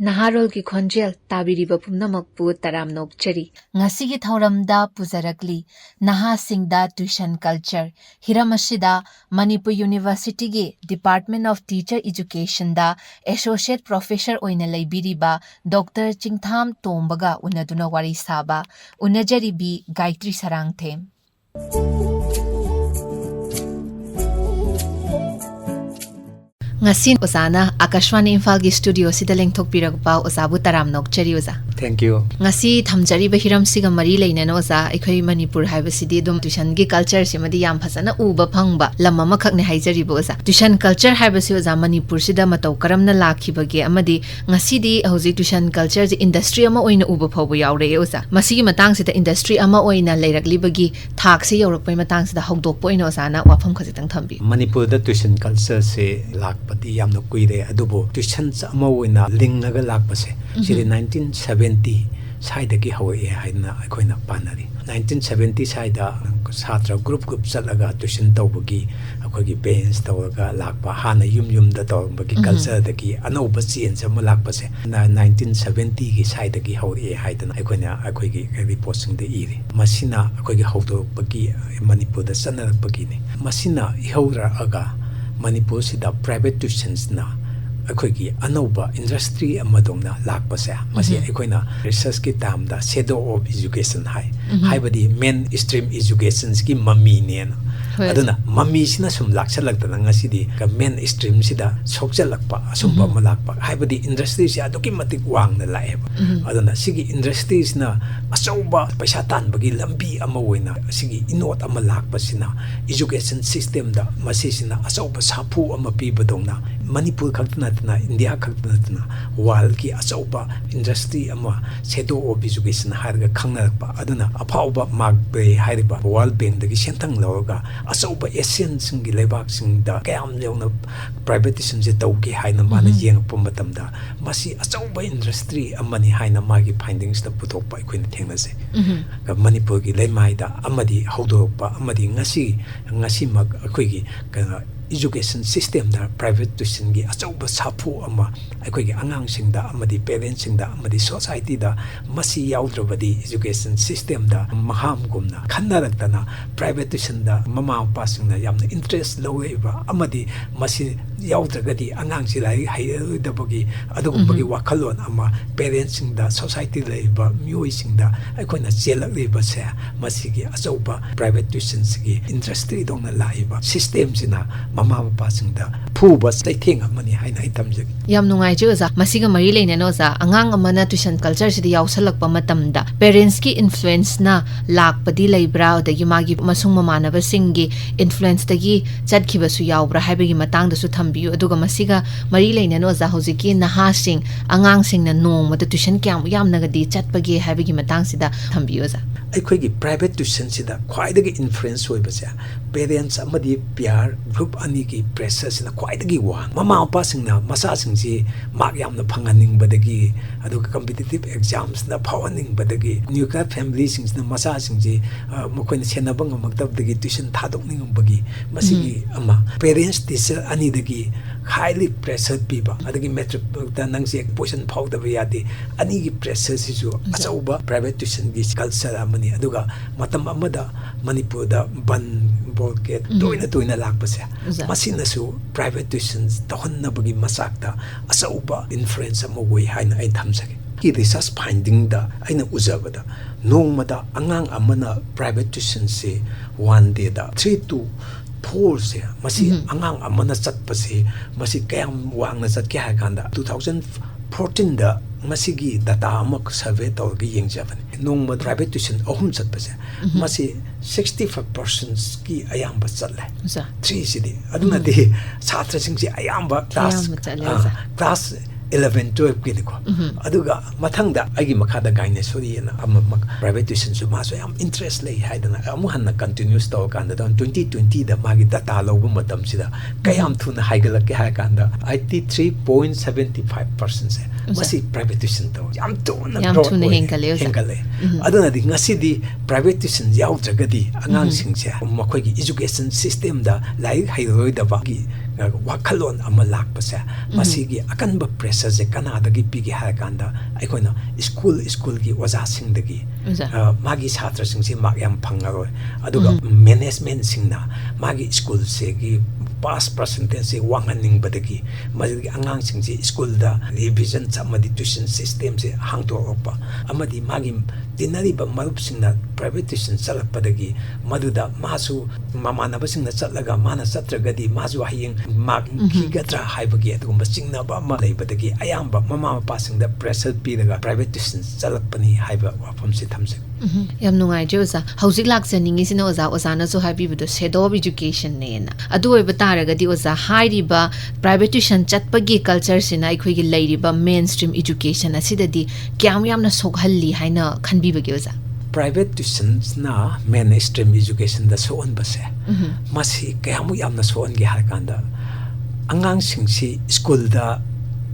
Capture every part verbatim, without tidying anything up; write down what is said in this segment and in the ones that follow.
ꯅꯍꯥꯔꯣꯜꯒꯤ ꯈꯣꯟꯖꯦꯜ ꯇꯥꯕꯤꯔꯤꯕ ꯄꯨꯝꯅꯃꯛꯄꯨ ꯇꯔꯥꯝꯅ ꯑꯣꯛꯆꯔꯤ꯫ ꯉꯁꯤꯒꯤ ꯊꯧꯔꯝꯗ ꯄꯨꯖꯔꯛꯂꯤ ꯅꯍꯥꯁꯤꯡꯗ tuition culture꯫ ꯍꯤꯔꯝ ꯑꯁꯤꯗ ꯃꯅꯤꯄꯨꯔ ꯌꯨꯅꯤꯚꯔꯁꯤꯇꯤꯒꯤ Department of Teacher Educationꯗ Associate Professor ꯑꯣꯏꯅ ꯂꯩꯕꯤꯔꯤꯕ ꯗꯣꯛꯇꯔ ꯆꯤꯡꯊꯥꯝ ꯇꯣꯝꯕꯒ ꯎꯅꯗꯨꯅ ꯋꯥꯔꯤ ꯁꯥꯕ꯫ ꯎꯅꯖꯔꯤꯕꯤ ꯒꯥꯌꯇ꯭ꯔꯤ ꯁꯔꯥꯡꯊꯦꯝ꯫ ꯉꯁꯤ ꯑꯣꯖꯥꯅ ꯑꯀꯥꯁꯕꯥꯅꯤ ꯏꯝꯐꯥꯜꯒꯤ studioꯁꯤꯗ ꯂꯦꯡꯊꯣꯛꯄꯤꯔꯛꯄ ꯑꯣꯖꯥꯕꯨ ꯇꯔꯥꯝꯅ ꯑꯣꯛꯆꯔꯤ ꯑꯣꯖꯥ꯫ Thank you. ꯉꯁꯤ ꯊꯝꯖꯔꯤꯕ ꯍꯤꯔꯝꯁꯤꯒ ꯃꯔꯤ ꯂꯩꯅꯅ ꯑꯣꯖꯥ, ꯑꯩꯈꯣꯏ ꯃꯅꯤꯄꯨꯔ ꯍꯥꯏꯕꯁꯤꯗꯤ ꯑꯗꯨꯝ tuitionꯒꯤ cultureꯁꯤꯃꯗꯤ ꯌꯥꯝ ꯐꯖꯅ ꯎꯕ ꯐꯪꯕ ꯂꯝ ꯑꯃꯈꯛꯅꯦ ꯍꯥꯏꯖꯔꯤꯕ ꯑꯣꯖꯥ꯫ Tuition culture ꯍꯥꯏꯕꯁꯤ ꯑꯣꯖꯥ ꯃꯅꯤꯄꯨꯔꯁꯤꯗ ꯃꯇꯧ ꯀꯔꯝꯅ ꯂꯥꯛꯈꯤꯕꯒꯦ ꯑꯃꯗꯤ ꯉꯁꯤꯗꯤ ꯍꯧꯖꯤꯛ tuition cultureꯁꯤ industry ꯑꯃ ꯑꯣꯏꯅ ꯎꯕ ꯐꯥꯎꯕ ꯌꯥꯎꯔꯛꯑꯦ ꯑꯣꯖꯥ꯫ ꯃꯁꯤꯒꯤ ꯃꯇꯥꯡꯁꯤꯗ industry ꯑꯃ ꯑꯣꯏꯅ ꯂꯩꯔꯛꯂꯤꯕꯒꯤ ꯊꯥꯛꯁꯤ ꯌꯧꯔꯛꯄꯒꯤ ꯃꯇꯥꯡꯁꯤꯗ ꯍꯧꯗꯣꯛꯄ ꯑꯣꯏꯅ ꯑꯣꯖꯥꯅ ꯋꯥꯐꯝ ꯈꯖꯤꯛꯇꯪ ꯊꯝꯕꯤꯌꯨ꯫ ꯃꯅꯤꯄꯨꯔꯗ tuition cultureꯁꯦ ꯂꯥꯛꯄꯗꯤ ꯌꯥꯝꯅ ꯀꯨꯏꯔꯦ, ꯑꯗꯨꯕꯨ tuition ꯑꯃ ꯑꯣꯏꯅ ꯂꯤꯡꯉꯒ ꯂꯥꯛꯄꯁꯦ, ꯁꯤꯗꯤ ꯎꯝꯍꯨꯝ꯫ nineteen seventy ꯁ꯭ꯋꯥꯏꯗꯒꯤ ꯍꯧꯔꯛꯑꯦ ꯍꯥꯏꯅ ꯑꯩꯈꯣꯏꯅ ꯄꯥꯅꯔꯤ꯫ Nineteen seventy ꯁ꯭ꯋꯥꯏꯗ ꯁꯥꯇ꯭ꯔ group group ꯆꯠꯂꯒ tuition ꯇꯧꯕꯒꯤ, ꯑꯩꯈꯣꯏꯒꯤ bench ꯇꯧꯔꯒ ꯂꯥꯛꯄ, ꯍꯥꯟꯅ ꯌꯨꯝ ꯌꯨꯝꯗ ꯇꯧꯔꯝꯕꯒꯤ ꯎꯝꯍꯨꯝ꯫ Cultureꯗꯒꯤ ꯑꯅꯧꯕ change ꯑꯃ ꯂꯥꯛꯄꯁꯦ ꯅꯥꯏꯟꯇꯤꯟ ꯁꯚꯦꯟꯇꯤꯒꯤ ꯁ꯭ꯋꯥꯏꯗꯒꯤ ꯍꯧꯔꯛꯑꯦ ꯍꯥꯏꯗꯅ ꯑꯩꯈꯣꯏꯅ ꯑꯩꯈꯣꯏꯒꯤ reportꯁꯤꯡꯗ ꯏꯔꯤ꯫ ꯃꯁꯤꯅ ꯑꯩꯈꯣꯏꯒꯤ ꯍꯧꯗꯣꯔꯛꯄꯒꯤ, ꯃꯅꯤꯄꯨꯔꯗ ꯆꯠꯅꯔꯛꯄꯒꯤꯅꯤ꯫ ꯃꯁꯤꯅ ꯏꯍꯧꯔꯛꯑꯒ ꯃꯅꯤꯄꯨꯔꯁꯤꯗ private tuitionsꯅ ꯑꯩꯈꯣꯏꯒꯤ ꯑꯅꯧꯕ industry ꯑꯃꯗꯧꯅ ꯂꯥꯛꯄꯁꯦ, ꯃꯁꯤ ꯎꯝꯍꯨꯝ꯫ Researchꯀꯤ termꯗ shadow of education ꯍꯥꯏ꯫ ꯎꯝꯍꯨꯝ꯫ ꯍꯥꯏꯕꯗꯤ main stream educationꯒꯤ ꯃꯃꯤꯅꯦꯅ꯫ ꯍꯣꯏ꯫ ꯑꯗꯨꯅ ꯃꯃꯤꯁꯤꯅ ꯁꯨꯝ ꯂꯥꯛꯁꯜꯂꯛꯇꯅ ꯉꯁꯤꯗꯤ main streamꯁꯤꯗ ꯁꯣꯛꯆꯜꯂꯛꯄ ꯑꯁꯨꯝꯕ ꯎꯝꯍꯨꯝ꯫ ꯑꯃ ꯂꯥꯛꯄ, ꯍꯥꯏꯕꯗꯤ industryꯁꯦ ꯑꯗꯨꯛꯀꯤ ꯃꯇꯤꯛ ꯋꯥꯡꯅ ꯂꯥꯛꯑꯦꯕ꯫ ꯎꯝꯍꯨꯝ꯫ ꯑꯗꯨꯅ ꯁꯤꯒꯤ industryꯁꯤꯅ ꯑꯆꯧꯕ ꯄꯩꯁꯥ ꯇꯥꯟꯕꯒꯤ ꯂꯝꯕꯤ ꯑꯃ ꯑꯣꯏꯅ ꯁꯤꯒꯤ ꯏꯅꯣꯠ ꯑꯃ ꯂꯥꯛꯄꯁꯤꯅ education systemꯗ ꯃꯁꯤꯁꯤꯅ ꯑꯆꯧꯕ ꯁꯥꯐꯨ ꯑꯃ ꯄꯤꯕꯗꯧꯅ ꯃꯅꯤꯄꯨꯔ ꯈꯛꯇ ꯅꯠꯇꯅ, ꯏꯟꯗꯤꯌꯥ ꯈꯛꯇ ꯅꯠꯇꯅ, worldꯀꯤ ꯑꯆꯧꯕ industry ꯑꯃ shadow of education ꯍꯥꯏꯔꯒ ꯈꯪꯅꯔꯛꯄ꯫ ꯑꯗꯨꯅ ꯑꯐꯥꯎꯕ Mark Bray ꯍꯥꯏꯔꯤꯕ World Bankꯗꯒꯤ ꯁꯦꯟꯊꯪ ꯂꯧꯔꯒ ꯑꯆꯧꯕ Asianꯁꯤꯡꯒꯤ ꯂꯩꯕꯥꯛꯁꯤꯡꯗ ꯀꯌꯥꯝ ꯌꯧꯅ privatization ꯇꯧꯒꯦ ꯍꯥꯏꯅ ꯃꯥꯅ ꯎꯝꯍꯨꯝ꯫ ꯌꯦꯡꯉꯛꯄ ꯃꯇꯝꯗ ꯃꯁꯤ ꯑꯆꯧꯕ industry ꯑꯃꯅꯤ ꯍꯥꯏꯅ ꯃꯥꯒꯤ findingsꯇ ꯄꯨꯊꯣꯛꯄ ꯑꯩꯈꯣꯏꯅ ꯊꯦꯡꯅꯖꯩ꯫ ꯎꯝꯍꯨꯝ꯫ ꯃꯅꯤꯄꯨꯔꯒꯤ ꯂꯩꯃꯥꯏꯗ ꯑꯃꯗꯤ ꯍꯧꯗꯣꯔꯛꯄ ꯑꯃꯗꯤ ꯉꯁꯤ, ꯉꯁꯤꯃꯛ ꯑꯩꯈꯣꯏꯒꯤ ꯀꯩꯅꯣ, education systemꯗ private tuitionꯒꯤ ꯑꯆꯧꯕ ꯁꯥꯐꯨ ꯑꯃ ꯑꯩꯈꯣꯏꯒꯤ ꯑꯉꯥꯡꯁꯤꯡꯗ ꯑꯃꯗꯤ parentsꯁꯤꯡꯗ ꯑꯃꯗꯤ societyꯗ, ꯃꯁꯤ ꯌꯥꯎꯗ꯭ꯔꯕꯗꯤ education systemꯗ ꯃꯍꯥꯝꯒꯨꯝꯅ ꯈꯟꯅꯔꯛꯇꯅ private tuitionꯗ ꯃꯃꯥ ꯃꯄꯥꯁꯤꯡꯅ ꯌꯥꯝꯅ interest ꯂꯧꯔꯛꯏꯕ ꯑꯃꯗꯤ ꯃꯁꯤ ꯌꯥꯎꯗ꯭ꯔꯒꯗꯤ ꯑꯉꯥꯡꯁꯤ ꯂꯥꯏꯔꯤꯛ ꯍꯩꯔꯔꯣꯏꯗꯕꯒꯤ ꯑꯗꯨꯒꯨꯝꯕꯒꯤ ꯎꯝ꯫ ꯋꯥꯈꯜꯂꯣꯟ ꯑꯃ parentsꯁꯤꯡꯗ, society ꯂꯩꯔꯤꯕ ꯃꯤꯑꯣꯏꯁꯤꯡꯗ ꯑꯩꯈꯣꯏꯅ ꯆꯦꯜꯂꯛꯂꯤꯕꯁꯦ, ꯃꯁꯤꯒꯤ ꯑꯆꯧꯕ private tuitionꯁꯤꯒꯤ industryꯗꯧꯅ ꯂꯥꯛꯏꯕ systemꯁꯤꯅ ꯃꯃꯥ ꯃꯄꯥꯁꯤꯡꯗ ꯐꯨꯕ ꯆꯩꯊꯦꯡ ꯑꯃꯅꯤ ꯍꯥꯏꯅ ꯑꯩ ꯊꯝꯖꯒꯦ꯫ ꯌꯥꯝ ꯅꯨꯡꯉꯥꯏꯖꯩ ꯑꯣꯖꯥ꯫ ꯃꯁꯤꯒ ꯃꯔꯤ ꯂꯩꯅꯅ ꯑꯣꯖꯥ, ꯑꯉꯥꯡ ꯑꯃꯅ tuition cultureꯁꯤꯗ ꯌꯥꯎꯁꯜꯂꯛꯄ ꯃꯇꯝꯗ parentsꯀꯤ influenceꯅ ꯂꯥꯛꯄꯗꯤ ꯂꯩꯕ꯭ꯔꯥ, ꯑꯗꯒꯤ ꯃꯥꯒꯤ ꯃꯁꯨꯡ ꯃꯃꯥꯟꯅꯕꯁꯤꯡꯒꯤ influenceꯇꯒꯤ ꯆꯠꯈꯤꯕꯁꯨ ꯌꯥꯎꯕ꯭ꯔꯥ ꯍꯥꯏꯕꯒꯤ ꯃꯇꯥꯡꯗꯁꯨ ꯊꯝꯕꯤꯌꯨ꯫ ꯑꯗꯨꯒ ꯃꯁꯤꯒ ꯃꯔꯤ ꯂꯩꯅꯅ ꯑꯣꯖꯥ, ꯍꯧꯖꯤꯛꯀꯤ ꯅꯍꯥꯁꯤꯡ, ꯑꯉꯥꯡꯁꯤꯡꯅ ꯅꯣꯡꯃꯗ tuition ꯀꯌꯥꯃꯨꯛ ꯌꯥꯝꯅꯒꯗꯤ ꯆꯠꯄꯒꯦ ꯍꯥꯏꯕꯒꯤ ꯃꯇꯥꯡꯁꯤꯗ ꯊꯝꯕꯤꯌꯨ ꯑꯣꯖꯥ꯫ ꯑꯩꯈꯣꯏꯒꯤ private tuitionꯁꯤꯗ ꯈ꯭ꯋꯥꯏꯗꯒꯤ influence ꯑꯣꯏꯕꯁꯦ parents ꯑꯃꯗꯤ peer group ꯑꯅꯤꯒꯤ pressureꯁꯤꯅ ꯈ꯭ꯋꯥꯏꯗꯒꯤ ꯋꯥꯡ꯫ ꯃꯃꯥ ꯃꯄꯥꯁꯤꯡꯅ ꯃꯆꯥꯁꯤꯡꯁꯤ mark ꯌꯥꯝꯅ ꯐꯪꯍꯟꯅꯤꯡꯕꯗꯒꯤ, ꯑꯗꯨꯒ competitive examsꯅ ꯐꯥꯎꯍꯟꯅꯤꯡꯕꯗꯒꯤ, nuclear familyꯁꯤꯡꯁꯤꯅ ꯃꯆꯥꯁꯤꯡꯁꯤ, ꯑ, ꯃꯈꯣꯏꯅ ꯁꯦꯟꯅꯕ ꯉꯝꯃꯛꯇꯕꯗꯒꯤ tuition ꯊꯥꯗꯣꯛꯅꯤꯡꯕꯒꯤ, ꯃꯁꯤꯒꯤ ꯎꯝ꯫ ꯑꯃ꯫ Parents teacher ꯑꯅꯤꯗꯒꯤ highly pressure ꯄꯤꯕ, ꯑꯗꯒꯤ matricꯇ ꯅꯪꯁꯦ position ꯐꯥꯎꯗꯕ ꯌꯥꯗꯦ꯫ ꯑꯅꯤꯒꯤ pressureꯁꯤꯁꯨ ꯑꯣꯖꯥ꯫ ꯑꯆꯧꯕ private tuitionꯒꯤ culture ꯑꯃꯅꯤ꯫ ꯑꯗꯨꯒ ꯃꯇꯝ ꯑꯃꯗ ꯃꯅꯤꯄꯨꯔꯗ ꯕꯟ, blockade ꯎꯝ꯫ ꯇꯣꯏꯅ ꯇꯣꯏꯅ ꯂꯥꯛꯄꯁꯦ, ꯑꯣꯖꯥ꯫ ꯃꯁꯤꯅꯁꯨ private tuition ꯇꯧꯍꯟꯅꯕꯒꯤ ꯃꯆꯥꯛꯇ ꯑꯆꯧꯕ influence ꯑꯃ ꯑꯣꯏ ꯍꯥꯏꯅ ꯑꯩ ꯊꯝꯖꯒꯦ꯫ ꯀꯤ research findingꯗ ꯑꯩꯅ ꯎꯖꯕꯗ, ꯅꯣꯡꯃꯗ ꯑꯉꯥꯡ ꯑꯃꯅ private tuitionꯁꯦ one dayꯗ three to fourꯁꯦ, ꯃꯁꯤ ꯎꯝ꯫ ꯑꯉꯥꯡ ꯑꯃꯅ ꯆꯠꯄꯁꯦ, ꯃꯁꯤ ꯀꯌꯥꯝ ꯋꯥꯡꯅ ꯆꯠꯀꯦ ꯍꯥꯏ ꯀꯥꯟꯗ, two thousand fourteenꯗ ꯃꯁꯤꯒꯤ data ꯑꯃ survey ꯇꯧꯔꯒ ꯌꯦꯡꯖꯕꯅꯤ꯫ ꯅꯣꯡꯃ private tuition ꯑꯍꯨꯝ ꯆꯠꯄꯁꯦ, ꯎꯝ꯫ ꯃꯁꯤ sixty five percentꯀꯤ ꯑꯌꯥꯝꯕ ꯆꯠꯂꯦ꯫ ꯑꯣꯖꯥ꯫ Threeꯁꯤꯗꯤ꯫ ꯑꯗꯨꯅꯗꯤ ꯎꯝ꯫ ꯁꯥꯇ꯭ꯔꯁꯤꯡꯁꯦ ꯑꯌꯥꯝꯕ class, ꯑꯌꯥꯝꯕ ꯆꯠꯂꯦ, ꯑꯥ, ꯑꯣꯖꯥ꯫ Class eleven, twelveꯀꯤꯅꯤꯀꯣ꯫ ꯎꯝ꯫ ꯑꯗꯨꯒ ꯃꯊꯪꯗ ꯑꯩꯒꯤ ꯃꯈꯥꯗ Gyneaswariꯑꯅ ꯑꯃ, ꯑꯃ private tuitionꯁꯨ ꯃꯥꯁꯨ ꯌꯥꯝ interest ꯂꯩ ꯍꯥꯏꯗꯅ ꯑꯃꯨꯛ ꯍꯟꯅ continuous ꯇꯧꯔꯀꯥꯟꯗ, twenty twentyꯗ ꯃꯥꯒꯤ data ꯂꯧꯕ ꯃꯇꯝꯁꯤꯗ ꯀꯌꯥꯝ ꯎꯝ꯫ ꯊꯨꯅ ꯍꯥꯏꯒꯠꯂꯛꯀꯦ ꯍꯥꯏ ꯀꯥꯟꯗ, eighty three point seven five percentꯁꯦ ꯑꯣꯖꯥ꯫ ꯃꯁꯤ private tuition ꯇꯧ ꯌꯥꯝ ꯊꯨꯅ ꯌꯥꯝ growth ꯊꯨꯅ ꯑꯣꯏꯔꯦ, ꯍꯦꯟꯒꯠꯂꯦ, ꯑꯣꯖꯥ꯫ ꯍꯦꯟꯒꯠꯂꯦ꯫ ꯎꯝ꯫ ꯑꯗꯨꯅꯗꯤ ꯉꯁꯤꯗꯤ private tuition ꯌꯥꯎꯗ꯭ꯔꯒꯗꯤ ꯎꯝ꯫ ꯑꯉꯥꯡꯁꯤꯡꯁꯦ ꯃꯈꯣꯏꯒꯤ education systemꯗ ꯂꯥꯏꯔꯤꯛ ꯍꯩꯔꯔꯣꯏꯗꯕꯒꯤ ꯋꯥꯈꯜꯂꯣꯟ ꯑꯃ ꯂꯥꯛꯄꯁꯦ, ꯎꯝ꯫ ꯃꯁꯤꯒꯤ ꯑꯀꯟꯕ pressureꯁꯦ ꯀꯅꯥꯗꯒꯤ ꯄꯤꯒꯦ ꯍꯥꯏꯔ ꯀꯥꯟꯗ, ꯑꯩꯈꯣꯏꯅ school, schoolꯒꯤ ꯑꯣꯖꯥꯁꯤꯡꯗꯒꯤ, ꯑꯣꯖꯥ꯫ ꯑ, ꯃꯥꯒꯤ ꯁꯥꯇ꯭ꯔꯁꯤꯡꯁꯦ mark ꯌꯥꯝ ꯐꯪꯉꯔꯣꯏ꯫ ꯑꯗꯨꯒ ꯎꯝ꯫ managementꯁꯤꯡꯅ ꯃꯥꯒꯤ schoolꯁꯤꯒꯤ pass percentageꯁꯦ ꯋꯥꯡꯍꯟꯅꯤꯡꯕꯗꯒꯤ, ꯃꯁꯤꯒꯤ ꯑꯉꯥꯡꯁꯤꯡꯁꯤ schoolꯗ revision ꯆꯠ-, ꯑꯃꯗꯤ tuition systemꯁꯦ ꯍꯥꯡꯗꯣꯛꯂꯛꯄ, ꯑꯃꯗꯤ ꯃꯥꯒꯤ ꯇꯤꯟꯅꯔꯤꯕ ꯃꯔꯨꯞꯁꯤꯡꯅ private tuition ꯆꯠꯂꯛꯄꯗꯒꯤ, ꯃꯗꯨꯗ ꯃꯥꯁꯨ ꯃꯃꯥꯟꯅꯕꯁꯤꯡꯅ ꯆꯠꯂꯒ ꯃꯥꯅ ꯆꯠꯇ꯭ꯔꯒꯗꯤ ꯃꯥꯁꯨ ꯍꯌꯦꯡ mark ꯎꯝ꯫ ꯊꯤꯒꯗ꯭ꯔꯥ ꯍꯥꯏꯕꯒꯤ ꯑꯗꯨꯒꯨꯝꯕ ꯆꯤꯡꯅꯕ ꯑꯃ ꯂꯩꯕꯗꯒꯤ, ꯑꯌꯥꯝꯕ ꯃꯃꯥ ꯃꯄꯥꯁꯤꯡꯗ pressure ꯄꯤꯔꯒ private tuition ꯆꯠꯂꯛꯄꯅꯤ ꯍꯥꯏꯕ ꯋꯥꯐꯝꯁꯤ ꯊꯝꯖꯒꯦ꯫ ꯎꯝ, ꯌꯥꯝ ꯅꯨꯡꯉꯥꯏꯖꯩ ꯑꯣꯖꯥ꯫ ꯍꯧꯖꯤꯛ ꯂꯥꯛꯆꯅꯤꯡꯉꯤꯁꯤꯅ ꯑꯣꯖꯥ, ꯑꯣꯖꯥꯅꯁꯨ ꯍꯥꯏꯕꯤꯕꯗꯣ shadow of educationꯅꯦꯅ꯫ ꯑꯗꯨ ꯑꯣꯏꯕ ꯇꯥꯔꯒꯗꯤ ꯑꯣꯖꯥ, ꯍꯥꯏꯔꯤꯕ private tuition ꯆꯠꯄꯒꯤ cultureꯁꯤꯅ ꯑꯩꯈꯣꯏꯒꯤ ꯂꯩꯔꯤꯕ mainstream education ꯑꯁꯤꯗꯗꯤ ꯀꯌꯥꯝ ꯌꯥꯝꯅ ꯁꯣꯛꯍꯜꯂꯤ ꯍꯥꯏꯅ ꯈꯟꯕꯤꯕꯒꯦ ꯑꯣꯖꯥ? Private tuitionꯅ mainstream educationꯗ ꯁꯣꯛꯍꯟꯕꯁꯦ, ꯎꯝ꯫ ꯃꯁꯤ ꯀꯌꯥꯃꯨꯛ ꯌꯥꯝꯅ ꯁꯣꯛꯍꯟꯒꯦ ꯍꯥꯏꯔ ꯀꯥꯟꯗ, ꯑꯉꯥꯡꯁꯤꯡꯁꯤ schoolꯗ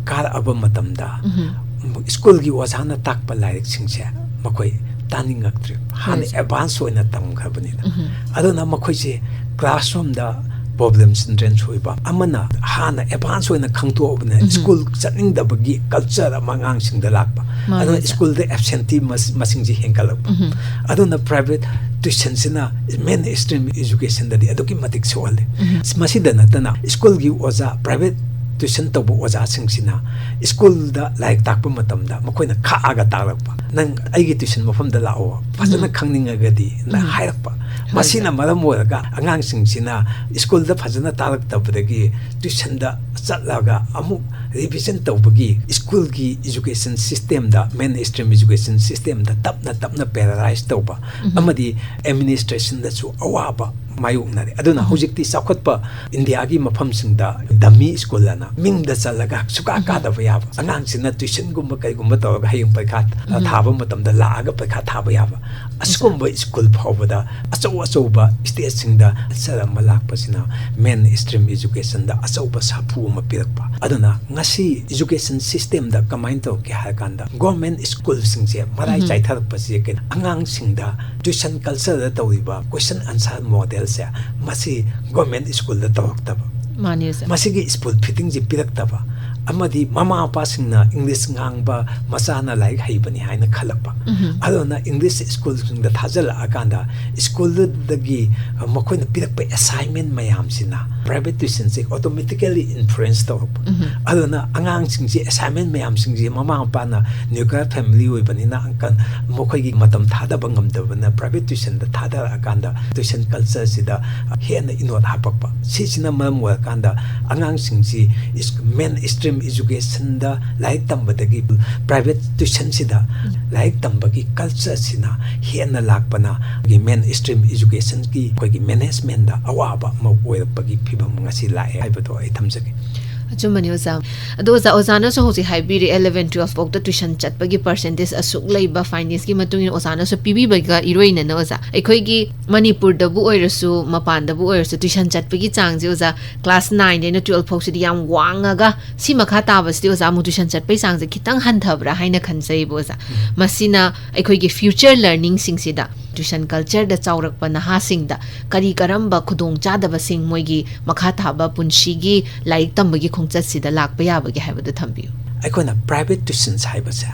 ꯀꯥꯔꯛꯑꯕ ꯃꯇꯝꯗ, ꯎꯝ꯫ schoolꯒꯤ ꯑꯣꯖꯥꯅ ꯇꯥꯛꯄ ꯂꯥꯏꯔꯤꯛꯁꯤꯡꯁꯦ ꯃꯈꯣꯏ ꯇꯥꯅꯤꯡꯉꯛꯇ꯭ꯔꯦ꯫ ꯍꯥꯟꯅ ꯍꯣꯏ꯫ advance ꯑꯣꯏꯅ ꯇꯝꯈ꯭ꯔꯕꯅꯤꯅ꯫ ꯎꯝ꯫ ꯑꯗꯨꯅ ꯃꯈꯣꯏꯁꯦ classroomꯗ problem children ꯑꯣꯏꯕ ꯑꯃꯅ ꯍꯥꯟꯅ advance ꯑꯣꯏꯅ ꯈꯪꯗꯣꯛꯑꯕꯅꯤꯅ, ꯎꯝ꯫ school ꯆꯠꯅꯤꯡꯗꯕꯒꯤ culture ꯑꯃ ꯑꯉꯥꯡꯁꯤꯡꯗ ꯂꯥꯛꯄ꯫ ꯃꯥꯅꯦ, ꯑꯗꯨꯅ ꯑꯣꯖꯥ꯫ Schoolꯗ absentee ꯃꯁ-, ꯃꯁꯤꯡꯁꯦ ꯍꯦꯟꯒꯠꯂꯛꯄ꯫ ꯎꯝ꯫ ꯑꯗꯨꯅ private tuitionꯁꯤꯅ mainstream educationꯗꯗꯤ ꯑꯗꯨꯛꯀꯤ ꯃꯇꯤꯛ ꯁꯣꯛꯍꯜꯂꯤ꯫ ꯎꯝ꯫ ꯃꯁꯤꯗ ꯅꯠꯇꯅ schoolꯒꯤ ꯑꯣꯖꯥ, private tuition ꯇꯧꯕ ꯑꯣꯖꯥꯁꯤꯡꯁꯤꯅ schoolꯗ ꯂꯥꯏꯔꯤꯛ ꯇꯥꯛꯄ ꯃꯇꯝꯗ ꯃꯈꯣꯏꯅ ꯈꯥꯛꯑꯒ ꯇꯥꯛꯂꯛꯄ꯫ "ꯅꯪ ꯑꯩꯒꯤ tuition ꯃꯐꯝꯗ ꯂꯥꯛꯑꯣ, ꯐꯖꯅ ꯎꯝ꯫ ꯈꯪꯅꯤꯡꯉꯒꯗꯤ"ꯅ ꯎꯝ꯫ ꯍꯥꯏꯔꯛꯄ꯫ ꯍꯣꯏ, ꯃꯁꯤꯅ ꯁꯥꯔ꯫ ꯃꯔꯝ ꯑꯣꯏꯔꯒ ꯑꯉꯥꯡꯁꯤꯡꯁꯤꯅ schoolꯗ ꯐꯖꯅ ꯇꯥꯛꯂꯛꯇꯕꯗꯒꯤ tuitionꯗ ꯆꯠꯂꯒ ꯑꯃꯨꯛ revision ꯇꯧꯕꯒꯤ, schoolꯒꯤ education systemꯗ, mainstream education systemꯗ ꯇꯞꯅ ꯇꯞꯅ paralyze ꯇꯧꯕ, ꯎꯝ꯫ ꯑꯃꯗꯤ administrationꯗꯁꯨ ꯑꯋꯥꯕ ꯃꯥꯌꯣꯛꯅꯔꯦ꯫ ꯑꯗꯨꯅ ꯎꯝ꯫ ꯍꯧꯖꯤꯛꯇꯤ ꯆꯥꯎꯈꯠꯄ ꯏꯟꯗꯤꯌꯥꯒꯤ ꯃꯐꯝꯁꯤꯡꯗ dummy school ꯑꯅ ꯃꯤꯡꯗ ꯆꯜꯂꯒ ꯁꯨꯀꯥ ꯎꯝ꯫ ꯀꯥꯗꯕ ꯌꯥꯕ, ꯑꯉꯥꯡꯁꯤꯅ tuitionꯒꯨꯝꯕ ꯀꯩꯒꯨꯝꯕ ꯇꯧꯔꯒ ꯍꯌꯦꯡ ꯄꯔꯤꯈꯥ, ꯑ, ꯎꯝ꯫ ꯊꯥꯕ ꯃꯇꯝꯗ ꯂꯥꯛꯑꯒ ꯄꯔꯤꯈꯥ ꯊꯥꯕ ꯌꯥꯕ, ꯑꯁꯤꯒꯨꯝꯕ school ꯐꯥꯎꯕꯗ ꯑꯆꯧ ꯑꯆꯧꯕ stateꯁꯤꯡꯗ culture ꯑꯃ ꯂꯥꯛꯄꯁꯤꯅ main stream educationꯗ ꯑꯆꯧꯕ ꯁꯥꯐꯨ ꯑꯃ ꯄꯤꯔꯛꯄ꯫ ꯑꯗꯨꯅ ꯉꯁꯤ education systemꯗ ꯀꯃꯥꯏꯅ ꯇꯧꯔꯛꯀꯦ ꯍꯥꯏꯔ ꯀꯥꯟꯗ, government schoolꯁꯤꯡꯁꯦ ꯃꯔꯥꯏ ꯎꯝ꯫ ꯆꯥꯏꯊꯔꯛꯄꯁꯤ ꯀꯩꯅꯣ, ꯑꯉꯥꯡꯁꯤꯡꯗ tuition cultureꯗ ꯇꯧꯔꯤꯕ question answer modelꯁꯦ, ꯃꯁꯤ government schoolꯗ ꯇꯧꯔꯛꯇꯕ꯫ ꯃꯥꯅꯤ, ꯑꯣꯖꯥ꯫ ꯃꯁꯤꯒꯤ spoon feedingꯁꯤ ꯄꯤꯔꯛꯇꯕ, ꯑꯃꯗꯤ ꯃꯃꯥ ꯃꯄꯥꯁꯤꯡꯅ English ꯉꯥꯡꯕ ꯃꯆꯥꯅ ꯂꯥꯏꯔꯤꯛ ꯍꯩꯕꯅꯤ ꯍꯥꯏꯅ ꯈꯜꯂꯛꯄ꯫ ꯎꯝ꯫ ꯑꯗꯨꯅ English schoolꯁꯤꯡꯗ ꯊꯥꯖꯤꯜꯂꯛꯑꯀꯥꯟꯗ, schoolꯗꯨꯗꯒꯤ ꯃꯈꯣꯏꯅ ꯄꯤꯔꯛꯄ assignment ꯃꯌꯥꯝꯁꯤꯅ private tuitionꯁꯦ automatically influence ꯇꯧꯔꯛꯄ꯫ ꯎꯝ꯫ ꯑꯗꯨꯅ ꯑꯉꯥꯡꯁꯤꯡꯁꯤ assignment ꯃꯌꯥꯝꯁꯤꯡꯁꯤ ꯃꯃꯥ ꯃꯄꯥꯅ nuclear family ꯑꯣꯏꯕꯅꯤꯅ, ꯑꯪꯀ-, ꯃꯈꯣꯏꯒꯤ ꯃꯇꯝ ꯊꯥꯗꯕ ꯉꯝꯗꯕꯅ private tuitionꯗ ꯊꯥꯗꯔꯛꯑꯀꯥꯟꯗ tuition cultureꯁꯤꯗ ꯍꯦꯟꯅ ꯏꯅꯣꯠ ꯍꯥꯞꯄꯛꯄ꯫ ꯁꯤꯁꯤꯅ ꯃꯔꯝ ꯑꯣꯏꯔꯀꯥꯟꯗ ꯑꯉꯥꯡꯁꯤꯡꯁꯤ ꯏꯁ-, main stream educationꯗ ꯂꯥꯏꯔꯤꯛ ꯇꯝꯕꯗꯒꯤ private tuitionꯁꯤꯗ ꯎꯝ꯫ ꯂꯥꯏꯔꯤꯛ ꯇꯝꯕꯒꯤ cultureꯁꯤꯅ ꯍꯦꯟꯅ ꯂꯥꯛꯄꯅ main stream educationꯒꯤ ꯑꯩꯈꯣꯏꯒꯤ managementꯗ ꯑꯋꯥꯕ ꯑꯃ ꯑꯣꯏꯔꯛꯄꯒꯤ ꯐꯤꯕꯝ ꯉꯁꯤ ꯂꯥꯛꯑꯦ ꯍꯥꯏꯕꯗꯣ ꯑꯩ ꯊꯝꯖꯒꯦ꯫ ꯑꯆꯨꯝꯕꯅꯤ, ꯑꯣꯖꯥ꯫ ꯑꯗꯣ ꯑꯣꯖꯥ, ꯑꯣꯖꯥꯅꯁꯨ ꯍꯧꯖꯤꯛ ꯍꯥꯏꯕꯤꯔꯤ, eleven, twelve ꯐꯥꯎꯗ tuition ꯆꯠꯄꯒꯤ percentage ꯑꯁꯨꯛ ꯂꯩꯕ finance ꯀꯤ ꯃꯇꯨꯡ ꯏꯟꯅ ꯑꯣꯖꯥꯅꯁꯨ ꯄꯤꯕꯤꯕꯒ ꯏꯔꯣꯏꯅꯅ, ꯑꯣꯖꯥ, ꯑꯩꯈꯣꯏꯒꯤ ꯃꯅꯤꯄꯨꯔꯗꯕꯨ ꯑꯣꯏꯔꯁꯨ, ꯃꯄꯥꯟꯗꯕꯨ ꯑꯣꯏꯔꯁꯨ, tuition ꯆꯠꯄꯒꯤ ꯆꯥꯡꯁꯦ, ꯑꯣꯖꯥ, class nine ꯗꯩꯅ twelve ꯐꯥꯎꯁꯤꯗꯤ ꯌꯥꯝ ꯋꯥꯡꯉꯒ, ꯁꯤ ꯃꯈꯥ ꯇꯥꯕꯁꯤꯗꯤ, ꯑꯣꯖꯥ, ꯑꯃꯨꯛ tuition ꯆꯠꯄꯒꯤ ꯆꯥꯡꯁꯦ ꯈꯤꯇꯪ ꯍꯟꯊꯕ꯭ꯔꯥ ꯍꯥꯏꯅ ꯈꯟꯖꯩꯕ, ꯑꯣꯖꯥ꯫ ꯎꯝ꯫ ꯃꯁꯤꯅ ꯑꯩꯈꯣꯏꯒꯤ future learning ꯁꯤꯡꯁꯤꯗ tuition culture ꯗ ꯆꯥꯎꯔꯛꯄ ꯅꯍꯥꯁꯤꯡꯗ ꯀꯔꯤ ꯀꯔꯝꯕ ꯈꯨꯗꯣꯡꯆꯥꯗꯕꯁꯤꯡ ꯃꯣꯏꯒꯤ ꯃꯈꯥ ꯊꯥꯕ ꯄꯨꯟꯁꯤꯒꯤ ꯂꯥꯏꯔꯤꯛ ꯇꯝꯕꯒꯤ ꯈꯣꯡꯆꯠꯁꯤꯗ ꯂꯥꯛꯄ ꯌꯥꯕꯒꯦ ꯍꯥꯏꯕꯗꯨ ꯊꯝꯕꯤꯌꯨ꯫ ꯑꯩꯈꯣꯏꯅ private tuitions ꯍꯥꯏꯕꯁꯦ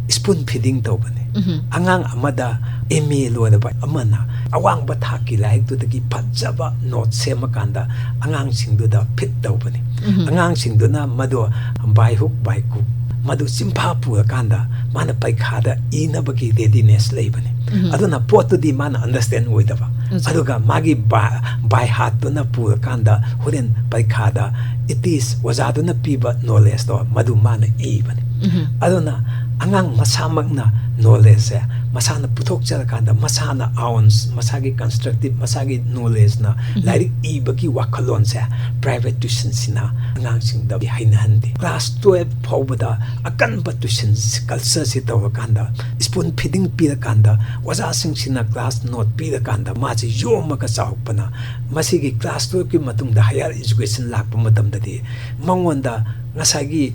spoon feeding ꯇꯧꯕꯅꯤ꯫ ꯎꯝꯍꯨꯝ꯫ ꯑꯉꯥꯡ ꯑꯃꯗ M A ꯂꯣꯏꯔꯕ ꯑꯃꯅ ꯑꯋꯥꯡꯕ ꯊꯥꯛꯀꯤ ꯂꯥꯏꯔꯤꯛꯇꯨꯗꯒꯤ ꯐꯖꯕ note ꯁꯦꯝꯃꯀꯥꯟꯗ ꯑꯉꯥꯡꯁꯤꯡꯗꯨꯗ feed ꯇꯧꯕꯅꯤ꯫ ꯎꯝꯍꯨꯝ꯫ ꯑꯉꯥꯡꯁꯤꯡꯗꯨꯅ ꯃꯗꯨ by hook by crook ꯃꯗꯨ ꯆꯤꯟꯐꯥ ꯄꯨꯔꯀꯥꯟꯗ ꯃꯥꯅ ꯄꯔꯤꯈꯥꯗ ꯏꯅꯕꯒꯤ readiness ꯂꯩꯕꯅꯤ꯫ ꯎꯝꯍꯨꯝ꯫ ꯑꯗꯨꯅ ꯄꯣꯠꯇꯨꯗꯤ ꯃꯥꯅ understand ꯑꯣꯏꯗꯕ꯫ ꯑꯣꯖꯥ꯫ ꯑꯗꯨꯒ ꯃꯥꯒꯤ by, by heartꯇꯨꯅ ꯄꯨꯔꯀꯥꯟꯗ ꯍꯣꯔꯦꯟ ꯄꯔꯤꯈꯥꯗ it is ꯑꯣꯖꯥꯗꯨꯅ ꯄꯤꯕ knowledgeꯇꯣ ꯃꯗꯨ ꯃꯥꯅ ꯏꯕꯅꯤ꯫ ꯎꯝꯍꯨꯝ꯫ ꯑꯗꯨꯅ ꯑꯉꯥꯡ ꯃꯁꯥꯃꯛꯅ knowledgeꯁꯦ ꯃꯁꯥꯅ ꯄꯨꯊꯣꯛꯆꯔꯀꯥꯟꯗ, ꯃꯁꯥꯅ own, ꯃꯁꯥꯒꯤ constructive, ꯃꯁꯥꯒꯤ knowledgeꯅ ꯂꯥꯏꯔꯤꯛ ꯏꯕꯒꯤ ꯋꯥꯈꯜꯂꯣꯟꯁꯦ private tuitionꯁꯤꯅ ꯑꯉꯥꯡꯁꯤꯡꯗ ꯍꯩꯅꯍꯟꯗꯦ꯫ Class twelve ꯐꯥꯎꯕꯗ ꯑꯀꯟꯕ tuition cultureꯁꯤ ꯇꯧꯔꯀꯥꯟꯗ, spoon feeding ꯄꯤꯔꯀꯥꯟꯗ, ꯑꯣꯖꯥꯁꯤꯡꯁꯤꯅ class note ꯄꯤꯔꯀꯥꯟꯗ ꯃꯥꯁꯤ ꯌꯣꯝꯃꯒ ꯆꯥꯎꯔꯛꯄꯅ, ꯃꯁꯤꯒꯤ class twelveꯀꯤ ꯃꯇꯨꯡꯗ higher education ꯂꯥꯛꯄ ꯃꯇꯝꯗꯗꯤ ꯃꯉꯣꯟꯗ ꯉꯁꯥꯏꯒꯤ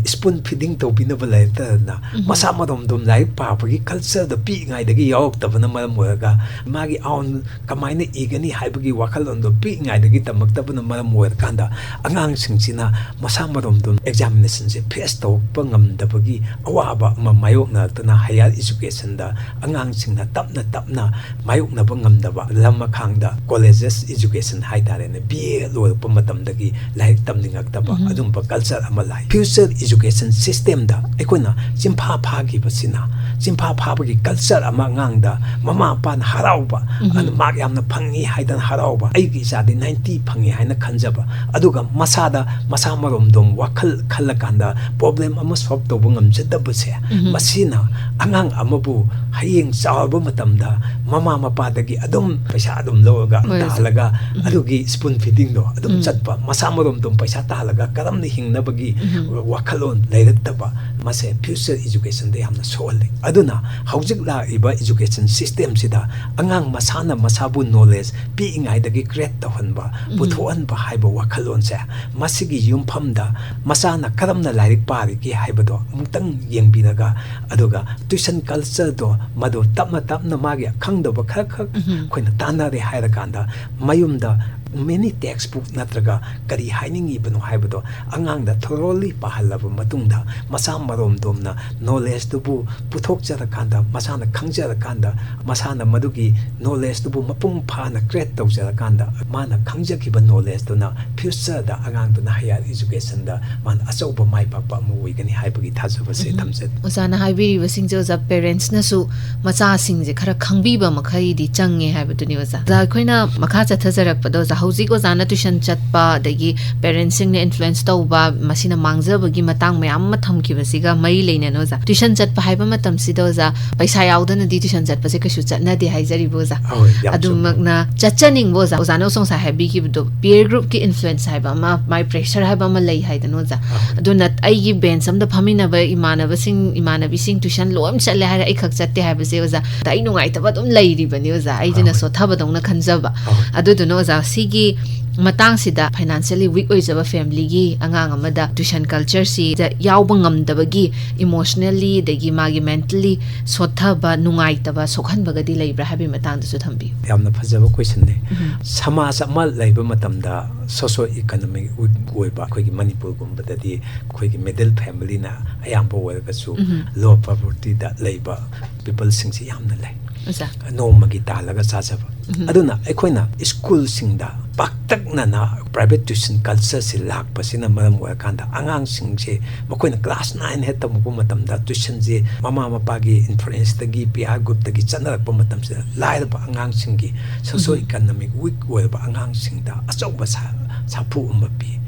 spoon feeding ꯇꯧꯕꯤꯅꯕ ꯂꯩꯔꯛꯇꯗꯅ, ꯃꯁꯥ ꯃꯇꯣꯝꯗꯣꯝ ꯂꯥꯏꯔꯤꯛ ꯄꯥꯕꯒꯤ cultureꯗꯣ ꯄꯤꯛꯏꯉꯩꯗꯒꯤ ꯌꯥꯎꯔꯛꯇꯕꯅ ꯃꯔꯝ ꯑꯣꯏꯔꯒ, ꯃꯥꯒꯤ own ꯀꯃꯥꯏꯅ ꯏꯒꯅꯤ ꯍꯥꯏꯕꯒꯤ ꯋꯥꯈꯜꯂꯣꯟꯗꯣ ꯄꯤꯛꯏꯉꯩꯗꯒꯤ ꯇꯝꯃꯛꯇꯕꯅ ꯃꯔꯝ ꯑꯣꯏꯔꯀꯥꯟꯗ, ꯑꯉꯥꯡꯁꯤꯡꯁꯤꯅ ꯃꯁꯥ ꯃꯇꯣꯝꯗꯣꯝ examinationꯁꯦ face ꯇꯧꯔꯛꯄ ꯉꯝꯗꯕꯒꯤ ꯑꯋꯥꯕ ꯑꯃ ꯃꯥꯌꯣꯛꯅꯔꯛꯇꯅ, higher educationꯗ ꯑꯉꯥꯡꯁꯤꯡꯅ ꯇꯞꯅ ꯇꯞꯅ ꯃꯥꯌꯣꯛꯅꯕ ꯉꯝꯗꯕ, ꯂꯝꯃꯈꯥꯡꯗ colleges education ꯍꯥꯏꯇꯥꯔꯦꯅꯦ, B A ꯂꯣꯏꯔꯛꯄ ꯃꯇꯝꯗꯒꯤ ꯂꯥꯏꯔꯤꯛ ꯇꯝꯅꯤꯡꯉꯛꯇꯕ, ꯑꯗꯨꯝꯕ culture ꯑꯃ ꯂꯥꯛꯏ꯫ Future education systemꯗ ꯑꯩꯈꯣꯏꯅ ꯆꯤꯟꯐꯥ ꯐꯥꯈꯤꯕꯁꯤꯅ, ꯆꯤꯟꯐꯥ ꯐꯥꯕꯒꯤ culture ꯑꯃ ꯑꯉꯥꯡꯗ, ꯃꯃꯥ ꯃꯄꯥꯅ ꯍꯔꯥꯎꯕ, ꯑꯗꯨ mark ꯌꯥꯝꯅ ꯐꯪꯉꯤ ꯍꯥꯏꯗꯅ ꯍꯔꯥꯎꯕ, "ꯑꯩꯒꯤ ꯏꯆꯥꯗꯤ ninety ꯐꯪꯉꯤ" ꯍꯥꯏꯅ ꯈꯟꯖꯕ, ꯑꯗꯨꯒ ꯃꯁꯥꯗ, ꯃꯁꯥ ꯃꯔꯣꯝꯗꯣꯝ ꯋꯥꯈꯜ ꯈꯜꯂꯀꯥꯟꯗ problem ꯑꯃ solve ꯇꯧꯕ ꯉꯝꯖꯗꯕꯁꯦ, ꯃꯁꯤꯅ ꯑꯉꯥꯡ ꯑꯃꯕꯨ ꯍꯌꯦꯡ ꯆꯥꯎꯔꯕ ꯃꯇꯝꯗ ꯃꯃꯥ ꯃꯄꯥꯗꯒꯤ ꯑꯗꯨꯝ ꯄꯩꯁꯥ ꯑꯗꯨꯝ ꯂꯧꯔꯒ, ꯍꯣꯏ, ꯇꯥꯍꯜꯂꯒ, ꯑꯗꯨꯒꯤ spoon feedingꯗꯣ ꯑꯗꯨꯝ ꯆꯠꯄ, ꯃꯁꯥ ꯃꯔꯣꯝꯗꯣꯝ ꯄꯩꯁꯥ ꯇꯥꯍꯜꯂꯒ ꯀꯔꯝꯅ ꯍꯤꯡꯅꯕꯒꯤ ꯋꯥꯈꯜꯂꯣꯟ ꯂꯩꯔꯛꯇꯕ, ꯃꯁꯦ future educationꯗ ꯌꯥꯝꯅ ꯁꯣꯛꯍꯜꯂꯤ꯫ ꯑꯗꯨꯅ ꯍꯧꯖꯤꯛ ꯂꯥꯛꯂꯤꯕ education systemꯁꯤꯗ ꯑꯉꯥꯡ ꯃꯁꯥꯅ ꯃꯁꯥꯕꯨ knowledge ꯄꯤꯛꯏꯉꯩꯗꯒꯤ create ꯇꯧꯍꯟꯕ, ꯄꯨꯊꯣꯛꯍꯟꯕ ꯍꯥꯏꯕ ꯋꯥꯈꯜꯂꯣꯟꯁꯦ, ꯃꯁꯤꯒꯤ ꯌꯨꯝꯐꯝꯗ ꯃꯆꯥꯅ ꯀꯔꯝꯅ ꯂꯥꯏꯔꯤꯛ ꯄꯥꯔꯤꯒꯦ ꯍꯥꯏꯕꯗꯣ ꯑꯃꯨꯛꯇꯪ ꯌꯦꯡꯕꯤꯔꯒ, ꯑꯗꯨꯒ tuition cultureꯗꯣ ꯃꯗꯨ ꯇꯞꯅ ꯇꯞꯅ ꯃꯥꯒꯤ ꯑꯈꯪꯗꯕ ꯈꯔ ꯈꯛ ꯑꯩꯈꯣꯏꯅ ꯇꯥꯟꯅꯔꯦ ꯍꯥꯏꯔꯀꯥꯟꯗ, ꯃꯌꯨꯝꯗ mini textbook ꯅꯠꯇ꯭ꯔꯒ ꯀꯔꯤ ꯍꯥꯏꯅꯤꯡꯉꯤꯕꯅꯣ ꯍꯥꯏꯕꯗꯣ ꯑꯉꯥꯡꯗ thoroughly ꯄꯥꯍꯜꯂꯕ ꯃꯇꯨꯡꯗ, ꯃꯁꯥ ꯃꯔꯣꯝꯗꯣꯝꯅ knowledgeꯗꯨꯕꯨ ꯄꯨꯊꯣꯛꯆꯔꯀꯥꯟꯗ, ꯃꯁꯥꯅ ꯈꯪꯖꯔꯀꯥꯟꯗ, ꯃꯁꯥꯅ ꯃꯗꯨꯒꯤ knowledgeꯗꯨꯕꯨ ꯃꯄꯨꯡ ꯐꯥꯅ create ꯇꯧꯖꯔꯀꯥꯟꯗ, ꯃꯥꯅ ꯈꯪꯖꯈꯤꯕ knowledgeꯗꯨꯅ futureꯗ ꯑꯉꯥꯡꯗꯨꯅ higher educationꯗ ꯃꯥꯅ ꯑꯆꯧꯕ ꯃꯥꯏ ꯄꯥꯛꯄ ꯑꯃ ꯑꯣꯏꯒꯅꯤ ꯍꯥꯏꯕꯒꯤ ꯊꯥꯖꯕꯁꯦ ꯊꯝꯖꯩ꯫ ꯑꯣꯖꯥꯅ ꯍꯥꯏꯕꯤꯔꯤꯕꯁꯤꯡꯁꯦ, ꯑꯣꯖꯥ, parentsꯅꯁꯨ ꯃꯆꯥꯁꯤꯡꯁꯦ ꯈꯔ ꯈꯪꯕꯤꯕ ꯃꯈꯩꯗꯤ ꯆꯪꯉꯦ ꯍꯥꯏꯕꯗꯨꯅꯤ, ꯑꯣꯖꯥ꯫ ꯑꯣꯖꯥ, ꯑꯩꯈꯣꯏꯅ ꯃꯈꯥ ꯆꯠꯊꯖꯔꯛꯄꯗ, ꯑꯣꯖꯥ, ꯍꯧꯖꯤꯛ ꯑꯣꯖꯥꯅ ꯇ꯭ꯌꯨꯁꯟ ꯆꯠꯄ, ꯑꯗꯒꯤ ꯄꯦꯔꯦꯟꯁꯁꯤꯡꯅ ꯏꯟꯐ꯭ꯂꯨꯌꯦꯟꯁ ꯇꯧꯕ, ꯃꯁꯤꯅ ꯃꯥꯡꯖꯕꯒꯤ ꯃꯇꯥꯡ ꯃꯌꯥꯝ ꯑꯃ ꯊꯝꯈꯤꯕꯁꯤꯒ ꯃꯔꯤ ꯂꯩꯅꯅ ꯑꯣꯖꯥ, ꯇ꯭ꯌꯨꯁꯟ ꯆꯠꯄ ꯍꯥꯏꯕ ꯃꯇꯝꯁꯤꯗ ꯑꯣꯖꯥ, ꯄꯩꯁꯥ ꯌꯥꯎꯗꯅꯗꯤ ꯇ꯭ꯌꯨꯁꯟ ꯆꯠꯄꯁꯦ ꯀꯩꯁꯨ ꯆꯠꯅꯗꯦ ꯍꯥꯏꯖꯔꯤꯕ ꯑꯣꯖꯥ꯫ ꯑꯍꯣꯏ, ꯌꯥꯝ ꯆꯨꯝꯃꯤ꯫ ꯑꯗꯨꯃꯛꯅ ꯆꯠꯆꯅꯤꯡꯕ ꯑꯣꯖꯥ, ꯑꯣꯖꯥꯅ ꯉꯁꯥꯏ ꯍꯥꯏꯕꯤꯈꯤꯕꯗꯣ, ꯄꯤꯌꯔ ꯒ꯭ꯔꯨꯞꯀꯤ ꯏꯟꯐ꯭ꯂꯨꯌꯦꯟꯁ ꯍꯥꯏꯕ ꯑꯃ, ꯃꯥꯏ ꯄ꯭ꯔꯦꯁꯔ ꯍꯥꯏꯕ ꯑꯃ ꯂꯩ ꯍꯥꯏꯗꯅ ꯑꯣꯖꯥ꯫ ꯑꯍꯣꯏ꯫ ꯑꯗꯨꯅ ꯑꯩꯒꯤ ꯕꯦꯟꯁ ꯑꯝꯗ ꯐꯝꯃꯤꯟꯅꯕ ꯏꯃꯥꯟꯅꯕꯁꯤꯡ, ꯏꯃꯥꯟꯅꯕꯤꯁꯤꯡ ꯇ꯭ꯌꯨꯁꯟ ꯂꯣꯏ ꯆꯠꯂꯦ ꯍꯥꯏꯔ ꯑꯩꯈꯛ ꯆꯠꯇꯦ ꯍꯥꯏꯕꯁꯦ ꯑꯣꯖꯥ, ꯑꯗ ꯑꯩ ꯅꯨꯡꯉꯥꯏꯇꯕ ꯑꯗꯨꯝ ꯂꯩꯔꯤꯕꯅꯤ ꯑꯣꯖꯥ, ꯑꯩꯁꯤꯅ ꯑꯍꯣꯏ꯫ ꯁꯣꯠꯊꯕꯗꯧꯅ ꯈꯟꯖꯕ꯫ ꯑꯍꯣꯏ꯫ ꯑꯗꯨꯗꯨꯅ ꯑꯣꯖꯥ, ꯁꯤꯒꯤ ꯃꯇꯥꯡꯁꯤꯗ ꯐꯥꯏꯅꯥꯟꯁꯤꯌꯦꯜꯂꯤ ꯋꯤꯛ ꯑꯣꯏꯖꯕ ꯐꯦꯃꯤꯂꯤꯒꯤ ꯑꯉꯥꯡ ꯑꯃꯗ ꯇ꯭ꯌꯨꯁꯟ ꯀꯜꯆꯔꯁꯤꯗ ꯌꯥꯎꯕ ꯉꯝꯗꯕꯒꯤ ꯏꯃꯣꯁꯅꯦꯜꯂꯤ ꯑꯗꯒꯤ ꯃꯥꯒꯤ ꯃꯦꯟꯇꯦꯜꯂꯤ ꯁꯣꯠꯊꯕ, ꯅꯨꯡꯉꯥꯏꯇꯕ, ꯁꯣꯛꯍꯟꯕꯒꯗꯤ ꯂꯩꯕ꯭ꯔꯥ ꯍꯥꯏꯕꯒꯤ ꯃꯇꯥꯡꯗꯁꯨ ꯊꯝꯕꯤꯌꯨ꯫ ꯌꯥꯝꯅ ꯐꯖꯕ ꯀꯣꯏꯁꯟꯅꯦ꯫ ꯎꯝ꯫ ꯁꯃꯥꯖ ꯑꯃ ꯂꯩꯕ ꯃꯇꯝꯗ, ꯁꯣꯁꯣ ꯏꯀꯣꯅꯣꯃꯤꯛ ꯋꯤꯛ ꯑꯣꯏꯕ ꯑꯩꯈꯣꯏꯒꯤ ꯃꯅꯤꯄꯨꯔꯒꯨꯝꯕꯗꯗꯤ, ꯑꯩꯈꯣꯏꯒꯤ ꯃꯤꯗꯜ ꯐꯦꯃꯤꯂꯤꯅ ꯑꯌꯥꯝꯕ ꯑꯣꯏꯔꯒꯁꯨ, ꯎꯝ꯫ ꯂꯣ ꯄꯣꯚꯔꯇꯤꯗ ꯂꯩꯕ ꯄꯤꯄꯜꯁꯤꯡꯁꯤ ꯌꯥꯝꯅ ꯂꯩ꯫ ꯑꯣꯖꯥ꯫ ꯅꯣꯡꯃꯒꯤ ꯇꯥꯜꯂꯒ ꯆꯥꯖꯕ꯫ ꯎꯝ꯫ ꯑꯗꯨꯅ ꯑꯩꯈꯣꯏꯅ ꯁ꯭ꯀꯨꯜꯁꯤꯡꯗ ꯄꯥꯛꯇꯛꯅꯅ ꯄ꯭ꯔꯥꯏꯚꯦꯠ ꯇ꯭ꯌꯨꯁꯟ ꯀꯜꯆꯔꯁꯤ ꯂꯥꯛꯄꯁꯤꯅ ꯃꯔꯝ ꯑꯣꯏꯔꯀꯥꯟꯗ, ꯑꯉꯥꯡꯁꯤꯡꯁꯦ ꯃꯈꯣꯏꯅ ꯀ꯭ꯂꯥꯁ ꯅꯥꯏꯟ ꯍꯦꯛ ꯇꯝꯃꯛꯄ ꯃꯇꯝꯗ, ꯇ꯭ꯌꯨꯁꯟꯁꯦ ꯃꯃꯥ ꯃꯄꯥꯒꯤ ꯏꯟꯐ꯭ꯂꯨꯌꯦꯟꯁꯇꯒꯤ, ꯄꯤꯌꯥꯔ ꯒ꯭ꯔꯨꯞꯇꯒꯤ ꯆꯠꯅꯔꯛꯄ ꯃꯇꯝꯁꯤꯗ, ꯂꯥꯏꯔꯕ ꯑꯉꯥꯡꯁꯤꯡꯒꯤ, ꯁꯣꯁꯣ ꯎꯝ꯫ ꯏꯀꯣꯅꯣꯃꯤꯛ ꯋꯤꯛ ꯑꯣꯏꯔꯕ ꯑꯉꯥꯡꯁꯤꯡꯗ ꯑꯆꯧꯕ ꯁꯥ-, ꯁꯥꯐꯨ ꯑꯃ ꯄꯤ꯫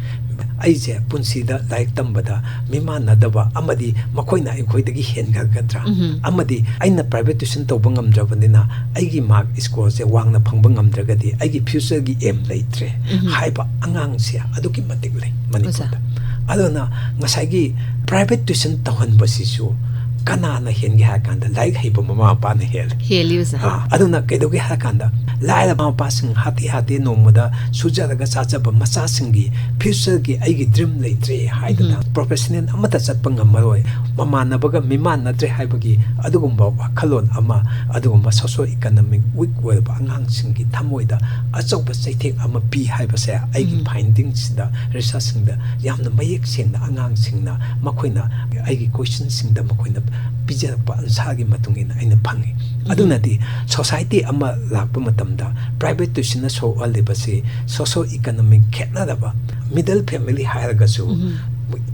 ꯑꯩꯁꯦ ꯄꯨꯟꯁꯤꯗ ꯂꯥꯏꯔꯤꯛ ꯇꯝꯕꯗ ꯃꯤꯃꯥꯟꯅꯗꯕ ꯑꯃꯗꯤ ꯃꯈꯣꯏꯅ ꯑꯩꯈꯣꯏꯗꯒꯤ ꯍꯦꯟꯒꯠꯒꯗ꯭ꯔꯥ? ꯎꯝ꯫ ꯑꯃꯗꯤ ꯑꯩꯅ ꯄ꯭ꯔꯥꯏꯚꯦꯠ ꯇ꯭ꯌꯨꯁꯟ ꯇꯧꯕ ꯉꯝꯗ꯭ꯔꯕꯅꯤꯅ, ꯑꯩꯒꯤ ꯃꯥꯔꯛ ꯁ꯭ꯀꯣꯔꯁꯦ ꯋꯥꯡꯅ ꯐꯪꯕ ꯉꯝꯗ꯭ꯔꯒꯗꯤ, ꯑꯩꯒꯤ ꯐ꯭ꯌꯨꯆꯔꯒꯤ ꯑꯦꯝ ꯂꯩꯇ꯭ꯔꯦ ꯎꯝ꯫ ꯍꯥꯏꯕ ꯑꯉꯥꯡꯁꯦ ꯑꯗꯨꯛꯀꯤ ꯃꯇꯤꯛ ꯂꯩ ꯃꯅꯤꯄꯨꯔꯗ꯫ ꯑꯣꯖꯥ꯫ ꯑꯗꯨꯅ ꯉꯁꯥꯏꯒꯤ ꯄ꯭ꯔꯥꯏꯚꯦꯠ ꯇ꯭ꯌꯨꯁꯟ ꯇꯧꯍꯟꯕꯁꯤꯁꯨ ꯀꯅꯥꯅ ꯍꯦꯟꯒꯦ ꯍꯥꯏꯔ ꯀꯥꯟꯗ, ꯂꯥꯏꯔꯤꯛ ꯍꯩꯕ ꯃꯃꯥ ꯃꯄꯥꯅ ꯍꯦꯜꯂꯤ꯫ ꯍꯦꯜꯂꯤ ꯑꯣꯖꯥ꯫ ꯑꯥ, ꯑꯗꯨꯅ ꯀꯩꯗꯧꯒꯦ ꯍꯥꯏꯔ ꯀꯥꯟꯗ, ꯂꯥꯏꯔꯕ ꯃꯃꯥ ꯃꯄꯥꯁꯤꯡ ꯍꯥꯇꯦ ꯍꯥꯇꯦ ꯅꯣꯡꯃꯗ ꯁꯨꯖꯔꯒ ꯆꯥꯖꯕ ꯃꯆꯥꯁꯤꯡꯒꯤ ꯐ꯭ꯌꯨꯆꯔꯒꯤ ꯑꯩꯒꯤ ꯗ꯭ꯔꯤꯝ ꯂꯩꯇ꯭ꯔꯦ ꯍꯥꯏꯗꯅ, ꯎꯝ꯫ ꯄ꯭ꯔꯣꯐꯦꯁꯅꯦꯜ ꯑꯃꯠꯇ ꯆꯠꯄ ꯉꯝꯃꯔꯣꯏ, ꯃꯃꯥꯟꯅꯕꯒ ꯃꯤꯃꯥꯟꯅꯗ꯭ꯔꯦ ꯍꯥꯏꯕꯒꯤ ꯑꯗꯨꯒꯨꯝꯕ ꯋꯥꯈꯜꯂꯣꯟ ꯑꯃ, ꯑꯗꯨꯒꯨꯝꯕ ꯁꯣꯁꯣ ꯏꯀꯣꯅꯣꯃꯤꯛ ꯋꯤꯛ ꯑꯣꯏꯔꯕ ꯑꯉꯥꯡꯁꯤꯡꯒꯤ ꯊꯃꯣꯏꯗ ꯑꯆꯧꯕ ꯆꯩꯊꯦꯡ ꯑꯃ ꯄꯤ ꯍꯥꯏꯕꯁꯦ ꯑꯩꯒꯤ ꯎꯝ꯫ ꯐꯥꯏꯟꯗꯤꯡꯁꯤꯗ, ꯔꯤꯁꯔꯁꯁꯤꯡꯗ ꯌꯥꯝꯅ ꯃꯌꯦꯛ ꯁꯦꯡꯅ ꯑꯉꯥꯡꯁꯤꯡꯅ, ꯃꯈꯣꯏꯅ ꯑꯩꯒꯤ ꯀꯣꯏꯁꯟꯁꯤꯡꯗ ꯃꯈꯣꯏꯅ ꯄꯤꯖꯔꯛꯄ ꯑꯟꯁꯥꯔꯒꯤ ꯃꯇꯨꯡ ꯏꯟꯅ ꯑꯩꯅ ꯐꯪꯉꯤ꯫ ꯎꯝ꯫ ꯑꯗꯨꯅꯗꯤ ꯁꯣꯁꯥꯏꯇꯤ ꯑꯃ ꯂꯥꯛꯄ ꯃꯇꯝꯗ ꯄ꯭ꯔꯥꯏꯚꯦꯠ ꯇ꯭ꯌꯨꯁꯟꯅ ꯁꯣꯛꯍꯜꯂꯤꯕꯁꯤ ꯁꯣꯁꯣ ꯏꯀꯣꯅꯣꯃꯤꯛ ꯈꯦꯠꯅꯔꯕ, ꯃꯤꯗꯜ ꯐꯦꯃꯤꯂꯤ ꯍꯥꯏꯔꯒꯁꯨ, ꯎꯝ꯫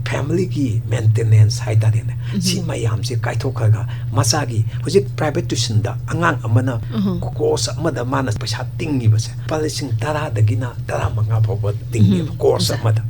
ꯐꯦꯃꯤꯂꯤꯒꯤ ꯃꯦꯟꯇꯦꯅꯦꯟꯁ ꯍꯥꯏꯇꯥꯔꯦꯅꯦ, ꯁꯤ ꯃꯌꯥꯝꯁꯦ ꯀꯥꯏꯊꯣꯛꯈ꯭ꯔꯒ ꯃꯆꯥꯒꯤ ꯍꯧꯖꯤꯛ ꯄ꯭ꯔꯥꯏꯚꯦꯠ ꯇ꯭ꯌꯨꯁꯟꯗ ꯑꯉꯥꯡ ꯑꯃꯅ ꯀꯣꯔꯁ ꯑꯃꯗ ꯃꯥꯅ ꯄꯩꯁꯥ ꯇꯤꯡꯉꯤꯕꯁꯦ ꯂꯨꯄꯥ ꯂꯤꯁꯤꯡ ꯇꯔꯥꯗꯒꯤꯅ ꯇꯔꯥꯃꯉꯥ ꯐꯥꯎꯕ ꯇꯤꯡꯉꯦꯕ ꯀꯣꯔꯁ ꯑꯃꯗ꯫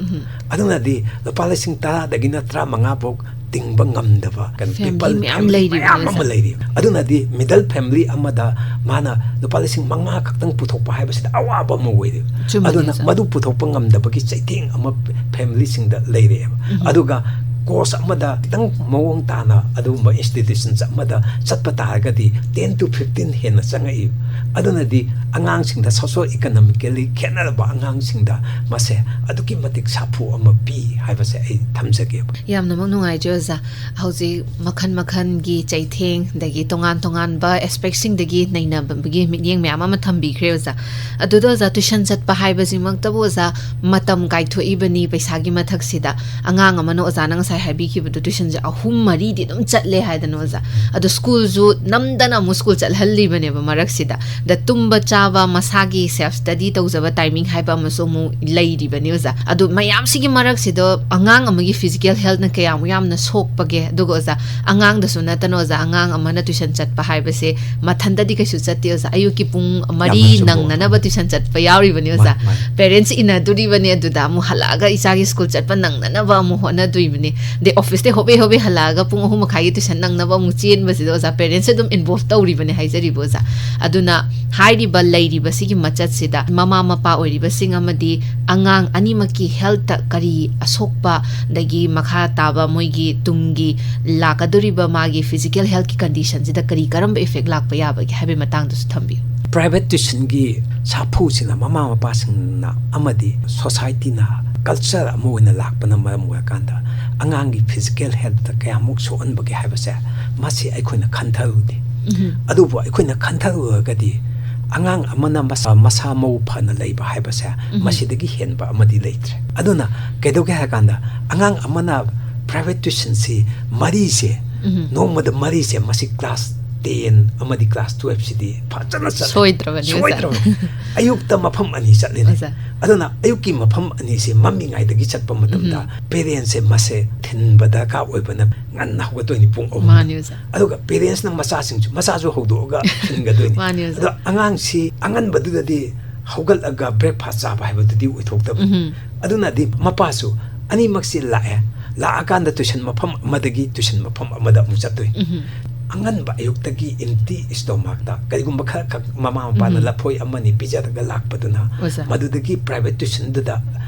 ꯑꯗꯨꯅꯗꯤ ꯂꯨꯄꯥ ꯂꯤꯁꯤꯡ ꯇꯔꯥꯗꯒꯤꯅ ꯇꯔꯥꯃꯉꯥ ꯐꯥꯎ ꯇꯤꯡꯕ ꯉꯝꯗꯕ ꯀꯩꯅꯣ, ꯐꯦꯃꯤꯂꯤ ꯃꯌꯥꯝ ꯂꯩꯔꯤꯕꯅꯦ ꯃꯌꯥꯝ ꯑꯃ ꯂꯩꯔꯤ꯫ ꯑꯗꯨꯅꯗꯤ ꯃꯤꯗꯜ ꯐꯦꯃꯤꯂꯤ ꯑꯃꯗ ꯃꯥꯅ ꯂꯨꯄꯥ ꯂꯤꯁꯤꯡ ꯃꯉꯥ ꯈꯛꯇꯪ ꯄꯨꯊꯣꯛꯄ ꯍꯥꯏꯕꯁꯤꯗ ꯑꯋꯥꯕ ꯑꯃ ꯑꯣꯏꯔꯦꯕ꯫ ꯆꯨꯝꯕꯅꯦ, ꯑꯗꯨꯅ ꯑꯣꯖꯥ꯫ ꯃꯗꯨ ꯄꯨꯊꯣꯛꯄ ꯉꯝꯗꯕꯒꯤ ꯆꯩꯊꯦꯡ ꯑꯃ ꯐꯦꯃꯤꯂꯤꯁꯤꯡꯗ ꯂꯩꯔꯛꯑꯦꯕ꯫ ꯑꯗꯨꯒ ꯀꯣꯔꯁ ꯑꯃꯗ ꯈꯤꯇꯪ ꯃꯑꯣꯡ ꯇꯥꯅ ꯑꯗꯨꯒꯨꯝꯕ ꯏꯟꯁꯇꯤꯇ꯭ꯌꯨꯁꯟꯁ ꯑꯃꯗ ꯆꯠꯄ ꯇꯥꯔꯒꯗꯤ ten to fifteen ꯍꯦꯟꯅ ꯆꯪꯉꯛꯏ꯫ ꯑꯗꯨꯅꯗꯤ ꯑꯉꯥꯡꯁꯤꯡꯗ ꯁꯣꯁꯤꯑꯣ ꯏꯀꯣꯅꯣꯃꯤꯀꯦꯜꯂꯤ ꯈꯦꯠꯅꯔꯕ ꯑꯉꯥꯡꯁꯤꯡꯗ ꯃꯁꯦ ꯑꯗꯨꯛꯀꯤ ꯃꯇꯤꯛ ꯁꯥꯐꯨ ꯑꯃ ꯄꯤ ꯍꯥꯏꯕꯁꯦ ꯑꯩ ꯊꯝꯖꯒꯦꯕ꯫ ꯌꯥꯝꯅꯃꯛ ꯅꯨꯡꯉꯥꯏꯖꯩ ꯑꯣꯖꯥ꯫ ꯍꯧꯖꯤꯛ ꯃꯈꯜ ꯃꯈꯜꯒꯤ ꯆꯩꯊꯦꯡ, ꯑꯗꯒꯤ ꯇꯣꯉꯥꯟ ꯇꯣꯉꯥꯟꯕ ꯑꯦꯁꯄꯦꯛꯁꯤꯡꯗꯒꯤ ꯅꯩꯅꯕꯒꯤ ꯃꯤꯠꯌꯦꯡ ꯃꯌꯥꯝ ꯑꯃ ꯊꯝꯕꯤꯈ꯭ꯔꯦ ꯑꯣꯖꯥ꯫ ꯑꯗꯨꯗ ꯑꯣꯖꯥ, ꯇ꯭ꯌꯨꯁꯟ ꯆꯠꯄ ꯍꯥꯏꯕꯁꯤꯃꯛꯇꯕꯨ ꯑꯣꯖꯥ, ꯃꯇꯝ ꯀꯥꯏꯊꯣꯛꯏꯕꯅꯤ ꯄꯩꯁꯥꯒꯤ ꯃꯊꯛꯁꯤꯗ꯫ ꯑꯉꯥꯡ ꯑꯃꯅ ꯑꯣꯖꯥꯅ ꯉꯁꯥꯏ ꯍꯥꯏꯕꯤꯈꯤꯕꯗꯣ, ꯇ꯭ꯌꯨꯁꯟꯁꯦ ꯑꯍꯨꯝ ꯃꯔꯤꯗꯤ ꯑꯗꯨꯝ ꯆꯠꯂꯦ ꯍꯥꯏꯗꯅ ꯑꯣꯖꯥ꯫ ꯑꯗꯣ ꯁ꯭ꯀꯨꯜꯁꯨ ꯅꯝꯗꯅ ꯑꯃꯨꯛ ꯁ꯭ꯀꯨꯜ ꯆꯠꯍꯜꯂꯤꯕꯅꯦꯕ ꯃꯔꯛꯁꯤꯗ꯫ ꯗ ꯇꯨꯝꯕ ꯆꯥꯕ, ꯃꯁꯥꯒꯤ ꯁꯦꯜꯐ ꯁ꯭ꯇꯗꯤ ꯇꯧꯖꯕ ꯇꯥꯏꯃꯤꯡ ꯍꯥꯏꯕ ꯑꯃꯁꯨ ꯑꯃꯨꯛ ꯂꯩꯔꯤꯕꯅꯤ ꯑꯣꯖꯥ꯫ ꯑꯗꯨ ꯃꯌꯥꯝꯁꯤꯒꯤ ꯃꯔꯛꯁꯤꯗ ꯑꯉꯥꯡ ꯑꯃꯒꯤ ꯐꯤꯖꯤꯀꯦꯜ ꯍꯦꯜꯠꯅ ꯀꯌꯥꯃꯨꯛ ꯌꯥꯝꯅ ꯁꯣꯛꯄꯒꯦ? ꯑꯗꯨꯒ ꯑꯣꯖꯥ, ꯑꯉꯥꯡꯗꯁꯨ ꯅꯠꯇꯅ ꯑꯣꯖꯥ, ꯑꯉꯥꯡ ꯑꯃꯅ ꯇ꯭ꯌꯨꯁꯟ ꯆꯠꯄ ꯍꯥꯏꯕꯁꯦ ꯃꯊꯟꯇꯗꯤ ꯀꯩꯁꯨ ꯆꯠꯇꯦ ꯑꯣꯖꯥ꯫ ꯑꯌꯨꯛꯀꯤ ꯄꯨꯡ ꯃꯔꯤ ꯌꯥꯝꯅ ꯆꯨꯝꯕ ꯅꯪꯅꯅꯕ ꯋꯥꯐꯝ꯫ ꯇ꯭ꯌꯨꯁꯟ ꯆꯠꯄ ꯌꯥꯎꯔꯤꯕꯅꯤ ꯑꯣꯖꯥ꯫ ꯃꯥꯅꯤ, ꯃꯥꯅꯤ꯫ ꯄꯦꯔꯦꯟꯠꯁ ꯏꯟꯅꯗꯣꯔꯤꯕꯅꯤ, ꯑꯗꯨꯗ ꯑꯃꯨꯛ ꯍꯜꯂꯛꯑꯒ ꯏꯆꯥꯒꯤ ꯁ꯭ꯀꯨꯜ ꯆꯠꯄ ꯅꯪꯅꯅꯕ ꯑꯃꯨꯛ ꯍꯣꯠꯅꯗꯣꯔꯤꯕꯅꯤ꯫ ꯑꯗꯩ ꯑꯣꯐꯤꯁꯇꯩ ꯍꯣꯕꯦ ꯍꯣꯕꯦ ꯍꯜꯂꯛꯑꯒ ꯄꯨꯡ ꯑꯍꯨꯝ ꯃꯈꯥꯏꯒꯤ ꯇ꯭ꯌꯨꯁꯟ ꯅꯪꯅꯕ ꯑꯃꯨꯛ ꯆꯦꯟꯕꯁꯤꯗ ꯑꯣꯖꯥ, ꯄꯦꯔꯦꯟꯠꯁꯁꯦ ꯑꯗꯨꯝ ꯏꯟꯚꯣꯜꯚ ꯇꯧꯔꯤꯕꯅꯦ ꯍꯥꯏꯖꯔꯤꯕ ꯑꯣꯖꯥ꯫ ꯑꯗꯨꯅ ꯍꯥꯏꯔꯤꯕ ꯂꯩꯔꯤꯕ ꯁꯤꯒꯤ ꯃꯆꯠꯁꯤꯗ ꯃꯃꯥ ꯃꯄꯥ ꯑꯣꯏꯔꯤꯕꯁꯤꯡ ꯑꯃꯗꯤ ꯑꯉꯥꯡ ꯑꯅꯤꯃꯛꯀꯤ ꯍꯦꯜꯠꯇ ꯀꯔꯤ ꯑꯁꯣꯛꯄ, ꯑꯗꯒꯤ ꯃꯈꯥ ꯇꯥꯕ ꯃꯣꯏꯒꯤ ꯇꯨꯡꯒꯤ ꯂꯥꯛꯀꯗꯧꯔꯤꯕ ꯃꯥꯒꯤ ꯐꯤꯖꯤꯀꯦꯜ ꯍꯦꯜꯠꯀꯤ ꯀꯟꯗꯤꯁꯟꯁꯤꯗ ꯀꯔꯤ ꯀꯔꯝꯕ ꯏꯐꯦꯛ ꯂꯥꯛꯄ ꯌꯥꯕꯒꯦ ꯍꯥꯏꯕꯒꯤ ꯃꯇꯥꯡꯗꯁꯨ ꯊꯝꯕꯤꯌꯨ꯫ ꯄ꯭ꯔꯥꯏꯚꯦꯠ ꯇ꯭ꯌꯨꯁꯟꯒꯤ ꯁꯥꯐꯨꯁꯤꯅ ꯃꯃꯥ ꯃꯄꯥꯁꯤꯡꯅ ꯑꯃꯗꯤ ꯁꯣꯁꯥꯏꯇꯤꯅ ꯀꯜꯆꯔ ꯑꯃ ꯑꯣꯏꯅ ꯂꯥꯛꯄꯅ ꯃꯔꯝ ꯑꯣꯏꯔꯀꯥꯟꯗ ꯑꯉꯥꯡꯒꯤ ꯐꯤꯖꯤꯀꯦꯜ ꯍꯦꯜꯠꯇ ꯀꯌꯥꯃꯨꯛ ꯁꯣꯛꯍꯟꯕꯒꯦ ꯍꯥꯏꯕꯁꯦ ꯃꯁꯤ ꯑꯩꯈꯣꯏꯅ ꯈꯟꯊꯔꯨꯗꯦ꯫ ꯑꯗꯨꯕꯨ ꯑꯩꯈꯣꯏꯅ ꯈꯟꯊꯔꯨꯔꯒꯗꯤ ꯑꯉꯥꯡ ꯑꯃꯅ ꯃꯁꯥ, ꯃꯁꯥ ꯃꯎ ꯐꯅ ꯂꯩꯕ ꯍꯥꯏꯕꯁꯦ ꯃꯁꯤꯗꯒꯤ ꯍꯦꯟꯕ ꯑꯃꯗꯤ ꯂꯩꯇ꯭ꯔꯦ꯫ ꯑꯗꯨꯅ ꯀꯩꯗꯧꯒꯦ ꯍꯥꯏ ꯀꯥꯟꯗ ꯑꯉꯥꯡ ꯑꯃꯅ ꯄ꯭ꯔꯥꯏꯚꯦꯠ ꯇ꯭ꯌꯨꯁꯟꯁꯤ ꯃꯔꯤꯁꯦ, ꯅꯣꯡꯃꯗ ꯃꯔꯤꯁꯦ ꯃꯁꯤ ꯀ꯭ꯂꯥꯁ ꯇꯦꯟ ꯑꯃꯗꯤ ꯀ꯭ꯂꯥꯁ ꯇꯨꯋꯦꯜꯐꯁꯤꯗꯤ ꯐꯖꯅ ꯆꯠꯂꯦ꯫ ꯁꯣꯏꯗ꯭ꯔꯕꯅꯤ, ꯑꯣꯖꯥ꯫ ꯁꯣꯏꯗ꯭ꯔꯕꯅꯤ꯫ ꯑꯌꯨꯛꯇ ꯃꯐꯝ ꯑꯅꯤ ꯆꯠꯂꯤꯅꯤ꯫ ꯑꯣꯖꯥ꯫ ꯑꯗꯨꯅ ꯑꯌꯨꯛꯀꯤ ꯃꯐꯝ ꯑꯅꯤꯁꯦ ꯃꯝꯃꯤꯉꯩꯗꯒꯤ ꯆꯠꯄ ꯃꯇꯝꯗ ꯎꯝ꯫ ꯄꯦꯔꯦꯟꯁꯁꯦ ꯃꯁꯦ ꯊꯤꯟꯕ ꯗꯔꯀꯥꯔ ꯑꯣꯏꯕꯅ ꯉꯟꯅ ꯍꯧꯒꯠꯇꯣꯏꯅꯤ ꯄꯨꯡ ꯑꯍꯨꯝꯗ꯫ ꯃꯥꯅꯤ, ꯑꯣꯖꯥ꯫ ꯑꯗꯨꯒ ꯄꯦꯔꯦꯟꯁꯅ ꯃꯆꯥꯁꯤꯡꯁꯨ, ꯃꯆꯥꯁꯨ ꯍꯧꯗꯣꯛꯑꯒ ꯊꯤꯟꯒꯗꯣꯏꯅꯤ꯫ ꯃꯥꯅꯤ, ꯑꯣꯖꯥ꯫ ꯑꯗꯣ ꯑꯉꯥꯡꯁꯤ ꯑꯉꯟꯕꯗꯨꯗꯗꯤ ꯍꯧꯒꯠꯂꯒ ꯕ꯭ꯔꯦꯛꯐꯥꯁ ꯆꯥꯕ ꯍꯥꯏꯕꯗꯨꯗꯤ ꯑꯣꯏꯊꯣꯛꯇꯕꯅꯤ꯫ ꯎꯝ꯫ ꯑꯗꯨꯅꯗꯤ ꯃꯄꯥꯁꯨ ꯑꯅꯤꯃꯛꯁꯤ ꯂꯥꯛꯑꯦ, ꯂꯥꯛꯑꯀꯥꯟꯗ ꯇꯨꯏꯁꯟ ꯃꯐꯝ ꯑꯃꯗꯒꯤ ꯇꯨꯏꯁꯟ ꯃꯐꯝ ꯑꯃꯗ ꯑꯃꯨꯛ ꯆꯠꯇꯣꯏꯅꯤ꯫ ꯎꯝ꯫ ꯑꯉꯟꯕ ꯑꯌꯨꯛꯇꯒꯤ empty stomachꯇ ꯀꯔꯤꯒꯨꯝꯕ ꯈꯔ ꯈꯛ ꯃꯃꯥ ꯃꯄꯥꯅ ꯎꯝ꯫ ꯂꯐꯣꯏ ꯑꯃꯅꯤ ꯄꯤꯖꯔꯒ ꯂꯥꯛꯄꯗꯨꯅ ꯑꯣꯖꯥ꯫ ꯃꯗꯨꯗꯒꯤ private tuitionꯗꯨꯗ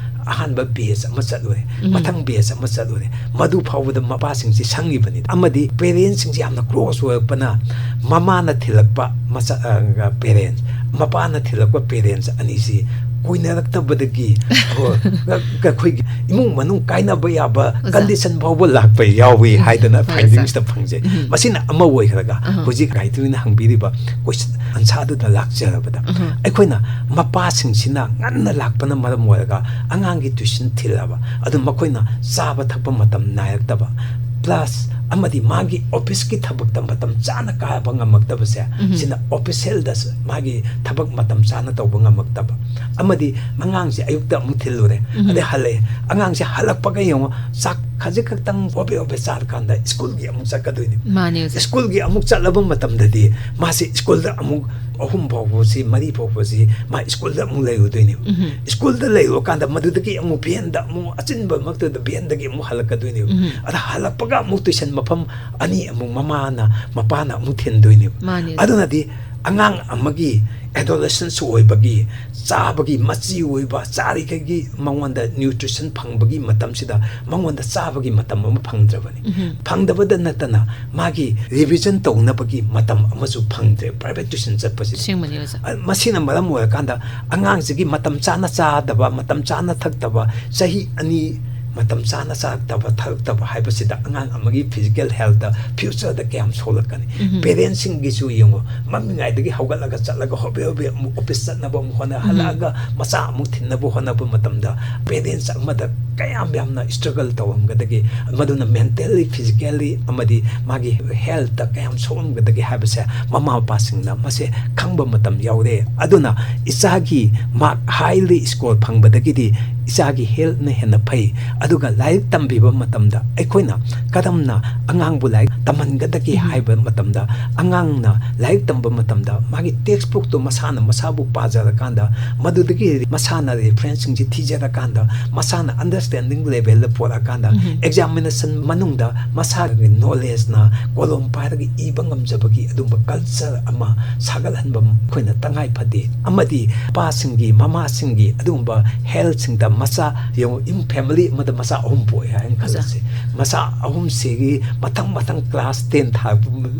ꯑꯍꯥꯟꯕ batch ꯑꯃ ꯆꯠꯂꯨꯔꯦ, ꯎꯝ꯫ ꯃꯊꯪ batch ꯑꯃ ꯆꯠꯂꯨꯔꯦ, ꯃꯗꯨ ꯐꯥꯎꯕꯗ ꯃꯄꯥꯁꯤꯡꯁꯤ ꯁꯪꯉꯤꯕꯅꯤ꯫ ꯑꯃꯗꯤ parentꯁꯤꯡꯁꯤ ꯌꯥꯝꯅ close ꯑꯣꯏꯔꯛꯄꯅ ꯃꯃꯥꯅ ꯊꯤꯜꯂꯛꯄ ꯃꯆꯥ, ꯑ, parents, ꯃꯄꯥꯅ ꯊꯤꯜꯂꯛꯄ parents ꯑꯅꯤꯁꯤ ꯀꯣꯏꯅꯔꯛꯇꯕꯗꯒꯤ ꯑꯩꯈꯣꯏꯒꯤ ꯏꯃꯨꯡ ꯃꯅꯨꯡ ꯀꯥꯏꯅꯕ ꯌꯥꯕ ꯑꯣꯖꯥ꯫ condition ꯐꯥꯎꯕ ꯂꯥꯛꯄ ꯌꯥꯎꯏ ꯍꯥꯏꯗꯅ ꯍꯣꯏ, ꯑꯣꯖꯥ꯫ findingꯁꯇ ꯐꯪꯖꯩ꯫ ꯎꯝ꯫ ꯃꯁꯤꯅ ꯑꯃ ꯑꯣꯏꯈ꯭ꯔꯒ ꯑꯍ꯫ ꯍꯧꯖꯤꯛ ꯒꯥꯌꯇ꯭ꯔꯤꯅ ꯍꯪꯕꯤꯔꯤꯕ question answerꯗꯨꯗ ꯂꯥꯛꯆꯔꯕꯗ ꯑꯍ꯫ ꯑꯩꯈꯣꯏꯅ ꯃꯄꯥꯁꯤꯡꯁꯤꯅ ꯉꯟꯅ ꯂꯥꯛꯄꯅ ꯃꯔꯝ ꯑꯣꯏꯔꯒ ꯑꯉꯥꯡꯒꯤ tuition ꯊꯤꯜꯂꯕ ꯑꯗꯨ ꯃꯈꯣꯏꯅ ꯆꯥꯕ ꯊꯛꯄ ꯃꯇꯝ ꯅꯥꯏꯔꯛꯇꯕ plus ꯑꯃꯗꯤ ꯃꯥꯒꯤ officeꯀꯤ ꯊꯕꯛꯇ ꯃꯇꯝ ꯆꯥꯅ ꯀꯥꯕ ꯉꯝꯃꯛꯇꯕꯁꯦ ꯎꯝ꯫ ꯁꯤꯅ officialꯗ ꯃꯥꯒꯤ ꯊꯕꯛ ꯃꯇꯝ ꯆꯥꯅ ꯇꯧꯕ ꯉꯝꯃꯛꯇꯕ ꯑꯃꯗꯤ ꯑꯉꯥꯡꯁꯦ ꯑꯌꯨꯛꯇ ꯑꯃꯨꯛ ꯊꯤꯜꯂꯨꯔꯦ ꯎꯝ꯫ ꯑꯗꯩ ꯍꯜꯂꯛꯑꯦ ꯑꯉꯥꯡꯁꯦ ꯍꯜꯂꯛꯄꯒ ꯌꯦꯡꯉꯣ ꯆꯥꯛ ꯈꯖꯤꯛ ꯈꯛꯇꯪ ꯍꯣꯕꯦ ꯍꯣꯕꯦ ꯆꯥꯔꯀꯥꯟꯗ schoolꯒꯤ ꯑꯃꯨꯛ ꯆꯠꯀꯗꯣꯏꯅꯤ꯫ ꯃꯥꯅꯦ, ꯑꯣꯖꯥ꯫ schoolꯒꯤ ꯑꯃꯨꯛ ꯆꯠꯂꯕ ꯃꯇꯝꯗꯗꯤ ꯃꯥꯁꯤ schoolꯗ ꯑꯃꯨꯛ ꯑꯍꯨꯝ ꯐꯥꯎꯕꯁꯤ ꯃꯔꯤ ꯐꯥꯎꯕꯁꯤ ꯃꯥ schoolꯗ ꯑꯃꯨꯛ ꯂꯩꯔꯨꯗꯣꯏꯅꯦꯕ꯫ ꯎꯝ꯫ schoolꯗ ꯂꯩꯔꯨꯔꯀꯥꯟꯗ ꯃꯗꯨꯗꯒꯤ ꯑꯃꯨꯛ vanꯗ ꯑꯃꯨꯛ ꯑꯆꯤꯟꯕ ꯃꯛꯇꯗ vanꯗꯒꯤ ꯑꯃꯨꯛ ꯍꯜꯂꯛꯀꯗꯣꯏꯅꯦꯕ꯫ ꯎꯝ꯫ ꯑꯗ ꯍꯜꯂꯛꯄꯒ ꯑꯃꯨꯛ tuition ꯃꯐꯝ ꯑꯅꯤ ꯑꯃꯨꯛ ꯃꯃꯥꯅ ꯃꯄꯥꯅ ꯑꯃꯨꯛ ꯊꯤꯟꯗꯣꯏꯅꯦꯕ꯫ ꯃꯥꯅꯦ, ꯑꯣꯖꯥ꯫ ꯑꯗꯨꯅꯗꯤ ꯑꯉꯥꯡ ꯑꯃꯒꯤ adolescence ꯑꯣꯏꯕꯒꯤ ꯆꯥꯕꯒꯤ ꯃꯆꯤ ꯑꯣꯏꯕ ꯆꯥꯔꯤꯈꯩꯒꯤ ꯃꯉꯣꯟꯗ nutrition ꯐꯪꯕꯒꯤ ꯃꯇꯝꯁꯤꯗ ꯃꯉꯣꯟꯗ ꯆꯥꯕꯒꯤ ꯃꯇꯝ ꯑꯃ ꯐꯪꯗ꯭ꯔꯕꯅꯤ꯫ ꯎꯝ꯫ ꯐꯪꯗꯕꯗ ꯅꯠꯇꯅ ꯃꯥꯒꯤ revision ꯇꯧꯅꯕꯒꯤ ꯃꯇꯝ ꯑꯃꯁꯨ ꯐꯪꯗ꯭ꯔꯦ private tuition ꯆꯠꯄꯁꯤꯗ꯫ ꯑꯁꯦꯡꯕꯅꯤ, ꯑꯣꯖꯥ꯫ ꯑ, ꯃꯁꯤꯅ ꯃꯔꯝ ꯑꯣꯏꯔꯀꯥꯟꯗ ꯑꯉꯥꯡꯁꯤꯒꯤ ꯃꯇꯝ ꯆꯥꯅ ꯆꯥꯗꯕ, ꯃꯇꯝ ꯆꯥꯅ ꯊꯛꯇꯕ, ꯆꯍꯤ ꯑꯅꯤ ꯃꯇꯝ ꯆꯥꯅ ꯆꯥꯔꯛꯇꯕ, ꯊꯛꯇꯕ ꯍꯥꯏꯕꯁꯤꯗ ꯑꯉꯥꯡ ꯑꯃꯒꯤ physical healthꯇ futureꯗ ꯀꯌꯥꯝ ꯁꯣꯛꯂꯛꯀꯅꯤ? ꯎꯝ꯫ parentꯁꯤꯡꯒꯤꯁꯨ ꯌꯦꯡꯉꯣ, ꯃꯝꯃꯤꯉꯩꯗꯒꯤ ꯍꯧꯒꯠꯂꯒ ꯆꯠꯂꯒ ꯍꯣꯕꯦ ꯍꯣꯕꯦ ꯑꯃꯨꯛ office ꯆꯠꯅꯕ ꯑꯃꯨꯛ ꯍꯣꯠꯅ, ꯎꯝ꯫ ꯍꯜꯂꯛꯑꯒ ꯃꯆꯥ ꯑꯃꯨꯛ ꯊꯤꯟꯅꯕ ꯍꯣꯠꯅꯕ ꯃꯇꯝꯗ parents ꯑꯃꯗ ꯀꯌꯥꯝ ꯌꯥꯝꯅ struggle ꯇꯧꯔꯝꯒꯗꯒꯦ, ꯃꯗꯨꯅ mentally, physically ꯑꯃꯗꯤ ꯃꯥꯒꯤ healthꯇ ꯀꯌꯥꯝ ꯁꯣꯛꯂꯝꯒꯗꯒꯦ ꯍꯥꯏꯕꯁꯦ ꯃꯃꯥ ꯃꯄꯥꯁꯤꯡꯅ ꯃꯁꯦ ꯈꯪꯕ ꯃꯇꯝ ꯌꯧꯔꯦ꯫ ꯑꯗꯨꯅ ꯏꯆꯥꯒꯤ mark highly score ꯐꯪꯕꯗꯒꯤꯗꯤ ꯏꯆꯥꯒꯤ healthꯅ ꯍꯦꯟꯅ ꯐꯩ꯫ ꯑꯗꯨꯒ ꯂꯥꯏꯔꯤꯛ ꯇꯝꯕꯤꯕ ꯃꯇꯝꯗ ꯑꯩꯈꯣꯏꯅ ꯀꯔꯝꯅ ꯑꯉꯥꯡꯕꯨ ꯂꯥꯏꯔꯤꯛ ꯇꯝꯍꯟꯒꯗꯒꯦ ꯎꯝ꯫ ꯍꯥꯏꯕ ꯃꯇꯝꯗ, ꯑꯉꯥꯡꯅ ꯂꯥꯏꯔꯤꯛ ꯇꯝꯕ ꯃꯇꯝꯗ ꯃꯥꯒꯤ textbookꯇꯣ ꯃꯁꯥꯅ ꯃꯁꯥꯕꯨ ꯄꯥꯖꯔꯀꯥꯟꯗ, ꯃꯗꯨꯗꯒꯤ ꯃꯁꯥꯅ referenceꯁꯤꯡꯁꯤ ꯊꯤꯖꯔꯀꯥꯟꯗ, ꯃꯁꯥꯅ understanding levelꯗ ꯄꯣꯔꯛꯑꯀꯥꯟꯗ, ꯎꯝ꯫ Examination ꯃꯅꯨꯡꯗ ꯃꯁꯥꯒꯤ knowledgeꯅ ꯀꯣꯂꯣꯝ ꯄꯥꯏꯔꯒ ꯏꯕ ꯉꯝꯖꯕꯒꯤ ꯑꯗꯨꯒꯨꯝꯕ culture ꯑꯃ ꯁꯥꯒꯠꯍꯟꯕ ꯑꯩꯈꯣꯏꯅ ꯇꯉꯥꯏ ꯐꯗꯦ꯫ ꯑꯃꯗꯤ ꯃꯄꯥꯁꯤꯡꯒꯤ, ꯃꯃꯥꯁꯤꯡꯒꯤ ꯑꯗꯨꯒꯨꯝꯕ healthꯁꯤꯡꯗ ꯃꯆꯥ, ꯌꯦꯡꯉꯨ, ꯏꯃꯨꯡ family ꯑꯃꯗ ꯃꯆꯥ ꯑꯍꯨꯝ ꯄꯣꯛꯑꯦ ꯍꯥꯏꯅ ꯃꯆꯥ꯫ ꯈꯜꯂꯁꯤ꯫ ꯃꯆꯥ ꯑꯍꯨꯝꯁꯤꯒꯤ ꯃꯊꯪ ꯃꯊꯪ class ten ꯊꯥꯔꯛꯄ,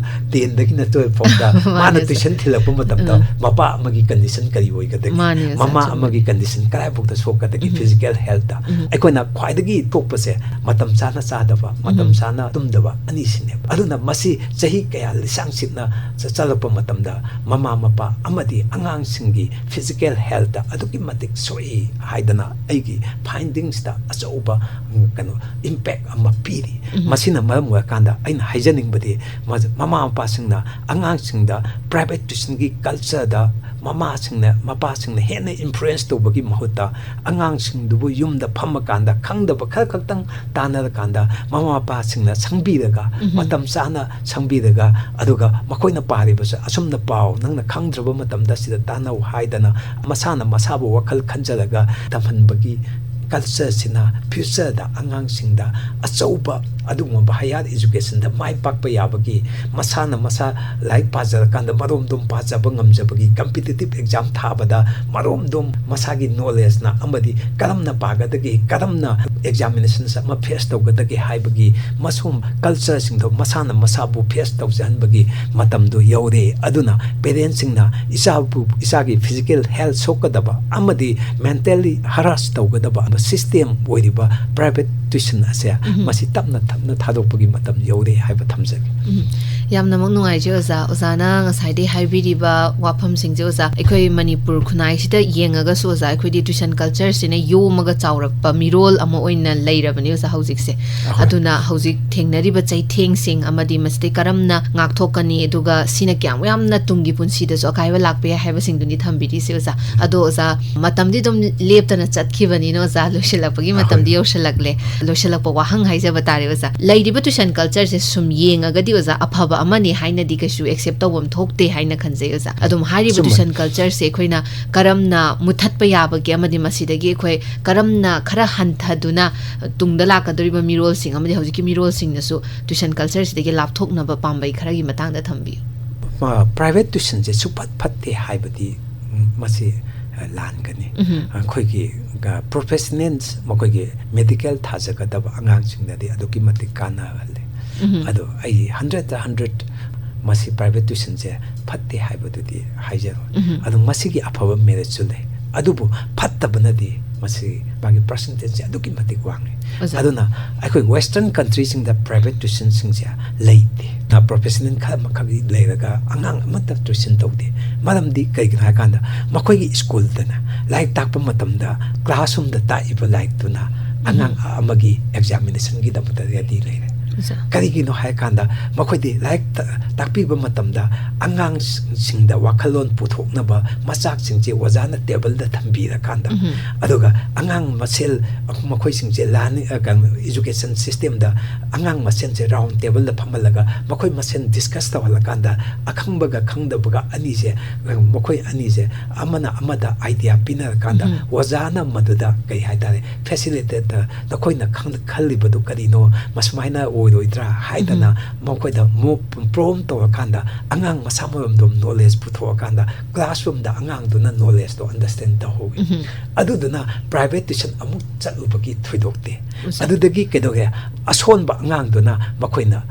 tenꯗꯒꯤꯅ twelve ꯐꯥꯎꯗ ꯃꯥꯅꯦ, ꯃꯥꯅ sir꯫ Tuition ꯊꯤꯜꯂꯛꯄ ꯃꯇꯝꯗ ꯎꯝ꯫ ꯃꯄꯥ ꯑꯃꯒꯤ condition ꯀꯔꯤ ꯑꯣꯏꯒꯗꯒꯦ? ꯃꯥꯅꯦ, sir, ꯃꯃꯥ ꯆꯨꯝꯃꯦ꯫ ꯑꯃꯒꯤ condition ꯀꯗꯥꯏꯐꯥꯎꯗ ꯁꯣꯛꯀꯗꯒꯦ? ꯎꯝ꯫ Physical healthꯇ꯫ ꯎꯝ꯫ ꯑꯩꯈꯣꯏꯅ ꯈ꯭ꯋꯥꯏꯗꯒꯤ ꯊꯣꯛꯄꯁꯦ ꯃꯇꯝ ꯆꯥꯅ ꯆꯥꯗꯕ, ꯃꯇꯝ ꯎꯝ꯫ ꯆꯥꯅ ꯇꯨꯝꯗꯕ ꯑꯅꯤꯁꯤꯅꯦꯕ꯫ ꯑꯗꯨꯅ ꯃꯁꯤ ꯆꯍꯤ ꯀꯌꯥ ꯂꯤꯁꯥꯡ ꯁꯤꯠꯅ ꯆꯠꯆꯜꯂꯛꯄ ꯃꯇꯝꯗ ꯃꯃꯥ ꯃꯄꯥ ꯑꯃꯗꯤ ꯑꯉꯥꯡꯁꯤꯡꯒꯤ physical healthꯇ ꯑꯗꯨꯛꯀꯤ ꯃꯇꯤꯛ ꯁꯣꯛꯏ ꯍꯥꯏꯗꯅ ꯑꯩꯒꯤ findingꯁꯇ ꯑꯆꯧꯕ, ꯎꯝ, ꯀꯩꯅꯣ, impact ꯑꯃ ꯄꯤꯔꯤ꯫ ꯎꯝ꯫ ꯃꯁꯤꯅ ꯃꯔꯝ ꯑꯣꯏꯔꯀꯥꯟꯗ ꯑꯩꯅ ꯍꯥꯏꯖꯅꯤꯡꯕꯗꯤ, ꯃ-, ꯃꯃꯥ ꯃꯄꯥꯁꯤꯡꯅ ꯑꯉꯥꯡꯁꯤꯡꯗ private tuitionꯒꯤ cultureꯗ ꯃꯃꯥꯁꯤꯡꯅ, ꯃꯄꯥꯁꯤꯡꯅ ꯍꯦꯟꯅ influence ꯇꯧꯕꯒꯤ ꯃꯍꯨꯠꯇ, ꯑꯉꯥꯡꯁꯤꯡꯗꯨꯕꯨ ꯌꯨꯝꯗ ꯐꯝꯃꯀꯥꯟꯗ ꯈꯪꯗꯕ ꯈꯔ ꯈꯛꯇꯪ ꯇꯥꯟꯅꯔꯀꯥꯟꯗ ꯃꯃꯥ ꯃꯄꯥꯁꯤꯡꯅ ꯁꯪꯕꯤꯔꯒ, ꯎꯝ꯫ ꯃꯇꯝ ꯆꯥꯅ ꯁꯪꯕꯤꯔꯒ, ꯑꯗꯨꯒ ꯃꯈꯣꯏꯅ ꯄꯥꯔꯤꯕꯁꯨ ꯑꯁꯨꯝꯅ ꯄꯥꯎ, ꯅꯪꯅ ꯈꯪꯗ꯭ꯔꯕ ꯃꯇꯝꯗ ꯁꯤꯗ ꯇꯥꯟꯅꯧ ꯍꯥꯏꯗꯅ ꯃꯁꯥꯅ ꯃꯁꯥꯕꯨ ꯋꯥꯈꯜ ꯈꯟꯖꯔꯒ ꯇꯝꯍꯟꯕꯒꯤ cultureꯁꯤꯅ futureꯗ ꯑꯉꯥꯡꯁꯤꯡꯗ ꯑꯆꯧꯕ ꯑꯗꯨꯒꯨꯝꯂꯕ higher educationꯗ ꯃꯥꯏ ꯄꯥꯛꯄ ꯌꯥꯕꯒꯤ, ꯃꯁꯥꯅ ꯃꯁꯥ ꯂꯥꯏꯔꯤꯛ ꯄꯥꯖꯔꯀꯥꯟꯗ ꯃꯔꯣꯝꯗꯣꯝ ꯄꯥꯖꯕ ꯉꯝꯖꯕꯒꯤ, competitive exam ꯊꯥꯕꯗ ꯃꯔꯣꯝꯗꯣꯝ ꯃꯁꯥꯒꯤ knowledgeꯅ ꯑꯃꯗꯤ ꯀꯔꯝꯅ ꯄꯥꯒꯗꯒꯦ, ꯀꯔꯝꯅ examinations ꯑꯃ face ꯇꯧꯒꯗꯒꯦ ꯍꯥꯏꯕꯒꯤ ꯃꯁꯨꯝ cultureꯁꯤꯡꯗꯣ ꯃꯁꯥꯅ ꯃꯁꯥꯕꯨ face ꯇꯧꯖꯍꯟꯕꯒꯤ ꯃꯇꯝꯗꯨ ꯌꯧꯔꯦ꯫ ꯑꯗꯨꯅ parentꯁꯤꯡꯅ ꯏꯆꯥꯕꯨ, ꯏꯆꯥꯒꯤ physical health ꯁꯣꯛꯀꯗꯕ ꯑꯃꯗꯤ mentally harass ꯇꯧꯒꯗꯕ system ꯑꯣꯏꯔꯤꯕ private tuition ꯑꯁꯦ ꯎꯝ꯫ ꯃꯁꯤ ꯇꯞꯅ ꯇꯞꯅ ꯊꯥꯗꯣꯛꯄꯒꯤ ꯃꯇꯝ ꯌꯧꯔꯦ ꯍꯥꯏꯕ ꯊꯝꯖꯒꯦ꯫ ꯎꯝ꯫ ꯌꯥꯝꯅꯃꯛ ꯅꯨꯡꯉꯥꯏꯖꯩ ꯑꯣꯖꯥ꯫ ꯑꯣꯖꯥꯅ ꯉꯁꯥꯏꯗꯩ ꯍꯥꯏꯕꯤꯔꯤꯕ ꯋꯥꯐꯝꯁꯤꯡꯁꯦ ꯑꯣꯖꯥ, ꯑꯩꯈꯣꯏ ꯃꯅꯤꯄꯨꯔ ꯈꯨꯟꯅꯥꯏꯁꯤꯗ ꯌꯦꯡꯉꯒꯁꯨ ꯑꯣꯖꯥ, ꯑꯩꯈꯣꯏꯗꯤ tuition cultureꯁꯤꯅ ꯌꯣꯝꯃꯒ ꯆꯥꯎꯔꯛꯄ ꯃꯤꯔꯣꯜ ꯑꯃ ꯑꯣꯏꯅ ꯂꯩꯔꯕꯅꯤ ꯑꯣꯖꯥ ꯍꯧꯖꯤꯛꯁꯦ꯫ ꯑꯍꯣꯏ꯫ ꯑꯗꯨꯅ ꯍꯧꯖꯤꯛ ꯊꯦꯡꯅꯔꯤꯕ ꯆꯩꯊꯦꯡꯁꯤꯡ ꯑꯃꯗꯤ ꯃꯁꯤꯗꯩ ꯀꯔꯝꯅ ꯉꯥꯛꯊꯣꯛꯀꯅꯤ, ꯑꯗꯨꯒ ꯁꯤꯅ ꯀꯌꯥꯝ ꯌꯥꯝꯅ ꯇꯨꯡꯒꯤ ꯄꯨꯟꯁꯤꯗꯁꯨ ꯑꯀꯥꯏꯕ ꯂꯥꯛꯄ ꯌꯥꯏ ꯍꯥꯏꯕꯁꯤꯡꯗꯨꯅꯤ ꯊꯝꯕꯤꯔꯤꯁꯦ ꯑꯣꯖꯥ꯫ ꯑꯗꯣ ꯑꯣꯖꯥ, ꯃꯇꯝꯗꯤ ꯑꯗꯨꯝ ꯂꯦꯞꯇꯅ ꯆꯠꯈꯤꯕꯅꯤꯅ ꯑꯣꯖꯥ, ꯂꯣꯏꯁꯤꯜꯂꯛꯄꯒꯤ ꯑꯍꯣꯏ꯫ ꯃꯇꯝꯗꯤ ꯌꯧꯁꯤꯜꯂꯛꯂꯦ꯫ ꯂꯣꯏꯁꯤꯜꯂꯛꯄ ꯋꯥꯍꯪ ꯍꯥꯏꯖꯕ ꯇꯥꯔꯦ ꯑꯣꯖꯥ꯫ ꯂꯩꯔꯤꯕ tuition cultureꯁꯦ ꯁꯨꯝ ꯌꯦꯡꯉꯒꯗꯤ ꯑꯣꯖꯥ, ꯑꯐꯕ ꯑꯃꯅꯤ ꯍꯥꯏꯅꯗꯤ ꯀꯩꯁꯨ accept ꯇꯧꯐꯝ ꯊꯣꯛꯇꯦ ꯍꯥꯏꯅ ꯈꯟꯖꯩ ꯑꯣꯖꯥ꯫ ꯑꯗꯨꯝ ꯍꯥꯏꯔꯤꯕ ꯆꯨꯝꯃꯦ꯫ Tuition cultureꯁꯦ ꯑꯩꯈꯣꯏꯅ ꯀꯔꯝꯅ ꯃꯨꯊꯠꯄ ꯌꯥꯕꯒꯦ ꯑꯃꯗꯤ ꯃꯁꯤꯗꯒꯤ ꯑꯩꯈꯣꯏ ꯀꯔꯝꯅ ꯈꯔ ꯍꯟꯊꯗꯨꯅ ꯇꯨꯡꯗ ꯂꯥꯛꯀꯗꯧꯔꯤꯕ ꯃꯤꯔꯣꯜꯁꯤꯡ ꯑꯃꯗꯤ ꯍꯧꯖꯤꯛꯀꯤ ꯃꯤꯔꯣꯜꯁꯤꯡꯅꯁꯨ tuition cultureꯁꯤꯗꯒꯤ ꯂꯥꯞꯊꯣꯛꯅꯕ ꯄꯥꯝꯕꯩ ꯈꯔꯒꯤ ꯃꯇꯥꯡꯗ ꯊꯝꯕꯤꯌꯨ꯫ ꯃ-, private tuitionꯁꯦ ꯁꯨꯐꯠ ꯐꯠꯇꯦ ꯍꯥꯏꯕꯗꯤ, ꯎꯝ, ꯃꯁꯤ, ꯑ, ꯂꯥꯟꯒꯅꯤ꯫ ꯎꯝꯍꯨꯝ꯫ ꯑꯩꯈꯣꯏꯒꯤ, ꯑ, professionals, ꯃꯈꯣꯏꯒꯤ medical ꯊꯥꯖꯒꯗꯕ ꯑꯉꯥꯡꯁꯤꯡꯗꯗꯤ ꯑꯗꯨꯛꯀꯤ ꯃꯇꯤꯛ ꯀꯥꯟꯅꯍꯜꯂꯦ꯫ ꯎꯝꯍꯨꯝ꯫ ꯑꯗꯣ ꯑꯩ hundredꯇ hundred ꯃꯁꯤ private tuitionꯁꯦ ꯐꯠꯇꯦ ꯍꯥꯏꯕꯗꯨꯗꯤ ꯍꯥꯏꯖꯔꯣꯏ꯫ ꯎꯝꯍꯨꯝ꯫ ꯑꯗꯣ ꯃꯁꯤꯒꯤ ꯑꯐꯕ meritꯁꯨ ꯂꯩ꯫ ꯑꯗꯨꯕꯨ ꯐꯠꯇꯕꯅꯗꯤ ꯃꯁꯤ ꯃꯥꯒꯤ percentageꯁꯦ ꯑꯗꯨꯛꯀꯤ ꯃꯇꯤꯛ ꯋꯥꯡꯉꯤ꯫ ꯑꯣꯖꯥ꯫ ꯑꯗꯨꯅ ꯑꯩꯈꯣꯏ western countryꯁꯤꯡꯗ private tuitionꯁꯤꯡꯁꯦ ꯂꯩꯇꯦ꯫ ꯅ professional ꯈꯔ ꯑꯃꯈꯛ ꯂꯩꯔꯒ ꯑꯉꯥꯡ ꯑꯃꯠꯇ tuition ꯇꯧꯗꯦ꯫ ꯃꯔꯝꯗꯤ ꯀꯩꯒꯤꯅꯣ ꯍꯥꯏꯀꯥꯟꯗ ꯃꯈꯣꯏꯒꯤ schoolꯗꯅꯦ ꯂꯥꯏꯔꯤꯛ ꯇꯥꯛꯄ ꯃꯇꯝꯗ classroomꯗ ꯇꯥꯛꯏꯕ ꯂꯥꯏꯔꯤꯛꯇꯨꯅ ꯑꯉꯥꯡ ꯎꯝ꯫ ꯑꯃꯒꯤ examinationꯒꯤꯗꯃꯛꯇ ready ꯂꯩꯔꯦ꯫ ꯑꯣꯖꯥ꯫ ꯀꯔꯤꯒꯤꯅꯣ ꯍꯥꯏꯀꯥꯟꯗ ꯃꯈꯣꯏꯗꯤ ꯂꯥꯏꯔꯤꯛ ꯇ-, ꯇꯥꯛꯄꯤꯕ ꯃꯇꯝꯗ ꯑꯉꯥꯡꯁꯤꯡꯗ ꯋꯥꯈꯜꯂꯣꯟ ꯄꯨꯊꯣꯛꯅꯕ ꯃꯆꯥꯛꯁꯤꯡꯁꯦ ꯑꯣꯖꯥꯅ tableꯗ ꯊꯝꯕꯤꯔꯀꯥꯟꯗ, ꯎꯝ꯫ ꯑꯗꯨꯒ ꯑꯉꯥꯡ ꯃꯁꯦꯜ ꯃꯈꯣꯏꯁꯤꯡꯁꯦ ꯂꯥꯟ-, ꯑ, ꯀꯩꯅꯣ, education systemꯗ ꯑꯉꯥꯡ ꯃꯁꯦꯟꯁꯦ round tableꯗ ꯐꯝꯍꯜꯂꯒ ꯃꯈꯣꯏ ꯃꯁꯦꯟ discuss ꯇꯧꯍꯜꯂꯀꯥꯟꯗ ꯑꯈꯪꯕꯒ ꯈꯪꯗꯕꯒ ꯑꯅꯤꯁꯦ, ꯑ, ꯃꯈꯣꯏ ꯑꯅꯤꯁꯦ ꯑꯃꯅ ꯑꯃꯗ idea ꯄꯤꯅꯔꯀꯥꯟꯗ ꯎꯝ꯫ ꯑꯣꯖꯥꯅ ꯃꯗꯨꯗ ꯀꯩ ꯍꯥꯏꯇꯥꯔꯦ, facilitator, ꯅꯈꯣꯏꯅ ꯈꯪ-, ꯈꯜꯂꯤꯕꯗꯨ ꯀꯔꯤꯅꯣ, ꯃꯁꯨꯃꯥꯏꯅ ꯑꯣꯏꯔꯣꯏꯗ꯭ꯔꯥ ꯍꯥꯏꯗꯅ ꯎꯝ꯫ ꯃꯈꯣꯏꯗ mo-, prompt ꯇꯧꯔꯀꯥꯟꯗ ꯑꯉꯥꯡ ꯃꯁꯥ ꯃꯔꯣꯝꯗꯣꯝ knowledge ꯄꯨꯊꯣꯛꯑꯀꯥꯟꯗ classroomꯗ ꯑꯉꯥꯡꯗꯨꯅ knowledgeꯗꯣ understand ꯇꯧꯍꯧꯏ꯫ ꯎꯝ꯫ ꯑꯗꯨꯗꯨꯅ private tuition ꯑꯃꯨꯛ ꯆꯠꯂꯨꯕꯒꯤ ꯊꯣꯏꯗꯣꯛꯇꯦ꯫ ꯑꯣꯖꯥ꯫ ꯑꯗꯨꯗꯒꯤ ꯀꯩꯗꯧꯒꯦ? ꯑꯁꯣꯟꯕ ꯑꯉꯥꯡꯗꯨꯅ ꯃꯈꯣꯏꯅ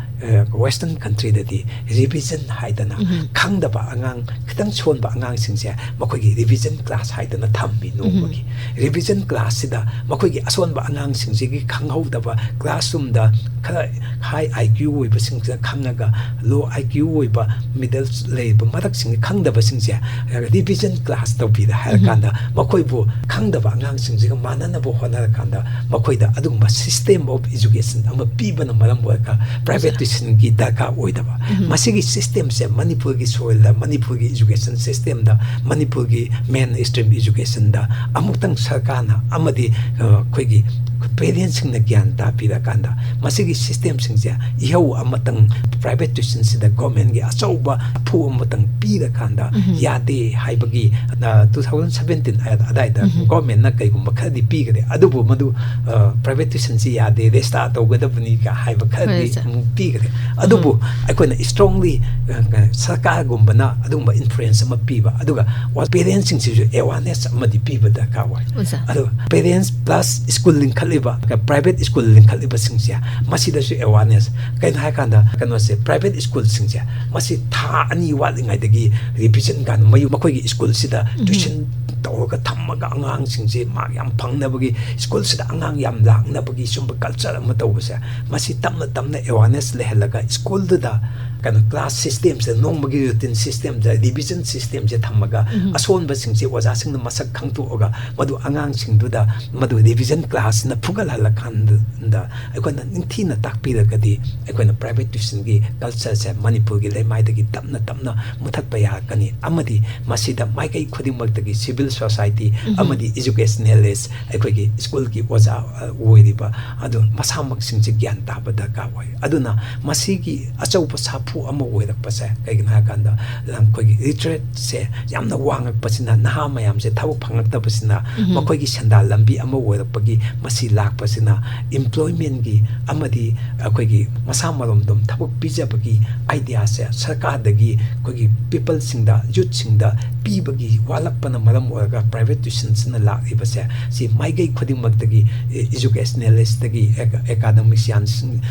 ꯋꯦꯁꯇꯔꯟ ꯀꯟꯇ꯭ꯔꯤꯗꯗꯤ ꯔꯤꯚꯤꯖꯟ ꯍꯥꯏꯗꯅ, ꯎꯝ, ꯈꯪꯗꯕ ꯑꯉꯥꯡ, ꯈꯤꯇꯪ ꯁꯣꯟꯕ ꯑꯉꯥꯡꯁꯤꯡꯁꯦ ꯃꯈꯣꯏꯒꯤ ꯔꯤꯚꯤꯖꯟ ꯀ꯭ꯂꯥꯁ ꯍꯥꯏꯗꯅ ꯊꯝꯃꯤ ꯅꯣꯡꯃꯒꯤ꯫ ꯎꯝ꯫ ꯔꯤꯚꯤꯖꯟ ꯀ꯭ꯂꯥꯁꯁꯤꯗ ꯃꯈꯣꯏꯒꯤ ꯑꯁꯣꯟꯕ ꯑꯉꯥꯡꯁꯤꯡꯁꯤꯒꯤ ꯈꯪꯍꯧꯗꯕ, ꯀ꯭ꯂꯥꯁꯔꯨꯝꯗ ꯈꯔ ꯍꯥꯏ ꯑꯥꯏ ꯀ꯭ꯌꯨ ꯑꯣꯏꯕꯁꯤꯡꯁꯤꯅ ꯈꯪꯉꯒ, ꯂꯣ ꯑꯥꯏ ꯀ꯭ꯌꯨ ꯑꯣꯏꯕ, ꯃꯤꯗꯜ ꯂꯩꯔꯤꯕ ꯃꯔꯛꯁꯤꯡꯒꯤ ꯈꯪꯗꯕꯁꯤꯡꯁꯦ ꯔꯤꯚꯤꯖꯟ ꯀ꯭ꯂꯥꯁ ꯇꯧꯕꯤꯔꯦ ꯍꯥꯏꯔꯀꯥꯟꯗ, ꯎꯝ, ꯃꯈꯣꯏꯕꯨ ꯈꯪꯗꯕ ꯑꯉꯥꯡꯁꯤꯡꯁꯤꯒ ꯃꯥꯟꯅꯅꯕ ꯍꯣꯠꯅꯔꯀꯥꯟꯗ ꯃꯈꯣꯏꯗ ꯑꯗꯨꯒꯨꯝꯕ system of education ꯑꯃ ꯄꯤꯕꯅ ꯃꯔꯝ ꯑꯣꯏꯔꯒ private tuitionꯒꯤ ꯗꯔꯀꯥꯔ ꯑꯣꯏꯗꯕ꯫ ꯎꯝ꯫ ꯃꯁꯤꯒꯤ systemꯁꯦ ꯃꯅꯤꯄꯨꯔꯒꯤ soilꯗ, ꯃꯅꯤꯄꯨꯔꯒꯤ education systemꯗ, ꯃꯅꯤꯄꯨꯔꯒꯤ main stream educationꯗ ꯑꯃꯨꯛꯇꯪ ꯁꯔꯀꯥꯔꯅ ꯑꯃꯗꯤ, ꯑ, ꯑꯩꯈꯣꯏꯒꯤ parentꯁꯤꯡꯅ ꯒ꯭ꯌꯥꯟ ꯇꯥꯕꯤꯔꯀꯥꯟꯗ ꯃꯁꯤꯒꯤ systemꯁꯤꯡꯁꯦ ꯏꯍꯧ ꯑꯃꯇꯪ private tuitionꯁꯤꯗ governmentꯒꯤ ꯑꯆꯧꯕ ꯁꯥꯐꯨ ꯑꯃꯇꯪ ꯄꯤꯔꯀꯥꯟꯗ, ꯎꯝ, ꯌꯥꯗꯦ ꯍꯥꯏꯕꯒꯤ, ꯑ, two thousand seventeen ꯑꯗꯥꯏꯗ, ꯎꯝ, governmentꯅ ꯀꯩꯒꯨꯝꯕ ꯈꯔꯗꯤ ꯄꯤꯈ꯭ꯔꯦ꯫ ꯑꯗꯨꯕꯨ ꯃꯗꯨ, ꯑ, private tuitionꯁꯤ ꯌꯥꯗꯦ, register ꯇꯧꯒꯗꯕꯅꯤ ꯀ ꯍꯥꯏꯕ ꯈꯔꯗꯤ, ꯍꯣꯏ, ꯁꯥꯔ, ꯑꯃꯨꯛ ꯄꯤꯈ꯭ꯔꯦ꯫ ꯑꯗꯨꯕꯨ, ꯎꯝ, ꯑꯩꯈꯣꯏꯅ strongly, ꯑ, ꯁꯔꯀꯥꯔꯒꯨꯝꯕꯅ ꯑꯗꯨꯒꯨꯝꯕ influence ꯑꯃ ꯄꯤꯕ, ꯑꯗꯨꯒ parentꯁꯤꯡꯁꯤꯁꯨ awareness ꯑꯃꯗꯤ ꯄꯤꯕ ꯗꯔꯀꯥꯔ ꯑꯣꯏ꯫ ꯑꯣꯖꯥ꯫ ꯑꯗꯨꯒ parents plus school ꯂꯤꯡꯈꯠꯂꯤꯕ, private school ꯂꯤꯡꯈꯠꯂꯤꯕꯁꯤꯡꯁꯦ, ꯃꯁꯤꯗꯁꯨ awareness꯫ ꯀꯩꯅꯣ ꯍꯥꯏꯔꯀꯥꯟꯗ, ꯀꯩꯅꯣꯁꯦ, private schoolꯁꯤꯡꯁꯦ, ꯃꯁꯤ ꯊꯥ ꯑꯅꯤ ꯋꯥꯠꯂꯤꯉꯩꯗꯒꯤ revision ꯀꯥꯟꯗ ꯃꯌꯨꯝ, ꯃꯈꯣꯏꯒꯤ schoolꯁꯤꯗ, ꯎꯝ, tuition ꯇꯧꯔꯒ ꯊꯝꯃꯒ ꯑꯉꯥꯡꯁꯤꯡꯁꯦ mark ꯌꯥꯝ ꯐꯪꯅꯕꯒꯤ, schoolꯁꯤꯗ ꯑꯉꯥꯡ ꯌꯥꯝ ꯂꯥꯛꯅꯕꯒꯤ ꯁꯨꯝꯕ culture ꯑꯃ ꯇꯧꯕꯁꯦ, ꯃꯁꯤ ꯇꯞꯅ ꯇꯞꯅ awareness ꯂꯩꯍꯜꯂꯒ schoolꯗꯨꯗ ꯀꯩꯅꯣ class systemꯁꯦ, ꯅꯣꯡꯃꯒꯤ routine systemꯁꯦ, revision systemꯁꯦ ꯊꯝꯃꯒ, ꯎꯝ, ꯑꯁꯣꯟꯕꯁꯤꯡꯁꯦ ꯑꯣꯖꯥꯁꯤꯡꯅ ꯃꯁꯛ ꯈꯪꯗꯣꯛꯑꯒ ꯃꯗꯨ ꯑꯉꯥꯡꯁꯤꯡꯗꯨꯗ ꯃꯗꯨ revision classꯅ ꯐꯨꯒꯠꯍꯜꯂꯀꯥꯟꯗ ꯑꯩꯈꯣꯏꯅ ꯅꯤꯡꯊꯤꯅ ꯇꯥꯛꯄꯤꯔꯒꯗꯤ ꯑꯩꯈꯣꯏꯅ private tuitionꯒꯤ cultureꯁꯦ ꯃꯅꯤꯄꯨꯔꯒꯤ ꯂꯩꯃꯥꯏꯗꯒꯤ ꯇꯞꯅ ꯇꯞꯅ ꯃꯨꯊꯠꯄ ꯌꯥꯔꯛꯀꯅꯤ꯫ ꯑꯃꯗꯤ ꯃꯁꯤꯗ ꯃꯥꯏꯀꯩ ꯈꯨꯗꯤꯡꯃꯛꯇꯒꯤ civil society, ꯎꯝ, ꯑꯃꯗꯤ educationalist, ꯑꯩꯈꯣꯏꯒꯤ schoolꯒꯤ ꯑꯣꯖꯥ, ꯑ, ꯑꯣꯏꯔꯤꯕ ꯑꯗꯨ ꯃꯁꯥꯃꯛꯁꯤꯡꯁꯦ ꯒ꯭ꯌꯥꯟ ꯇꯥꯕ ꯗꯔꯀꯥꯔ ꯑꯣꯏ꯫ ꯑꯗꯨꯅ ꯃꯁꯤꯒꯤ ꯑꯆꯧꯕ ꯁꯥꯐꯨ ꯑꯃ ꯑꯣꯏꯔꯛꯄꯁꯦ ꯀꯩꯒꯤꯅꯣ ꯍꯥꯏꯔꯀꯥꯟꯗ, ꯑꯩꯈꯣꯏꯒꯤ ꯂꯤꯇꯔꯦꯠꯁꯦ ꯌꯥꯝꯅ ꯋꯥꯡꯉꯛꯄꯁꯤꯅ, ꯅꯍꯥ ꯃꯌꯥꯝꯁꯦ ꯊꯕꯛ ꯐꯪꯉꯛꯇꯕꯁꯤꯅ, ꯎꯝ꯫ ꯃꯈꯣꯏꯒꯤ ꯁꯦꯟꯗꯥꯟ ꯂꯝꯕꯤ ꯑꯃ ꯑꯣꯏꯔꯛꯄꯒꯤ ꯃꯁꯤ ꯂꯥꯛꯄꯁꯤꯅ, employmentꯀꯤ ꯑꯃꯗꯤ ꯑꯩꯈꯣꯏꯒꯤ ꯃꯁꯥ ꯃꯔꯣꯝꯗꯣꯝ ꯊꯕꯛ ꯄꯤꯖꯕꯒꯤ ideaꯁꯦ ꯁꯔꯀꯥꯔꯗꯒꯤ ꯑꯩꯈꯣꯏꯒꯤ peopleꯁꯤꯡꯗ, youthꯁꯤꯡꯗ ꯄꯤꯕꯒꯤ ꯋꯥꯠꯂꯛꯄꯅ ꯃꯔꯝ ꯑꯣꯏꯔꯒ private tuitionꯁꯤꯅ ꯂꯥꯛꯂꯤꯕꯁꯦ, ꯁꯤ ꯃꯥꯏꯀꯩ ꯈꯨꯗꯤꯡꯃꯛꯇꯒꯤ, educationalistꯇꯒꯤ, academiciansꯁꯤꯡ,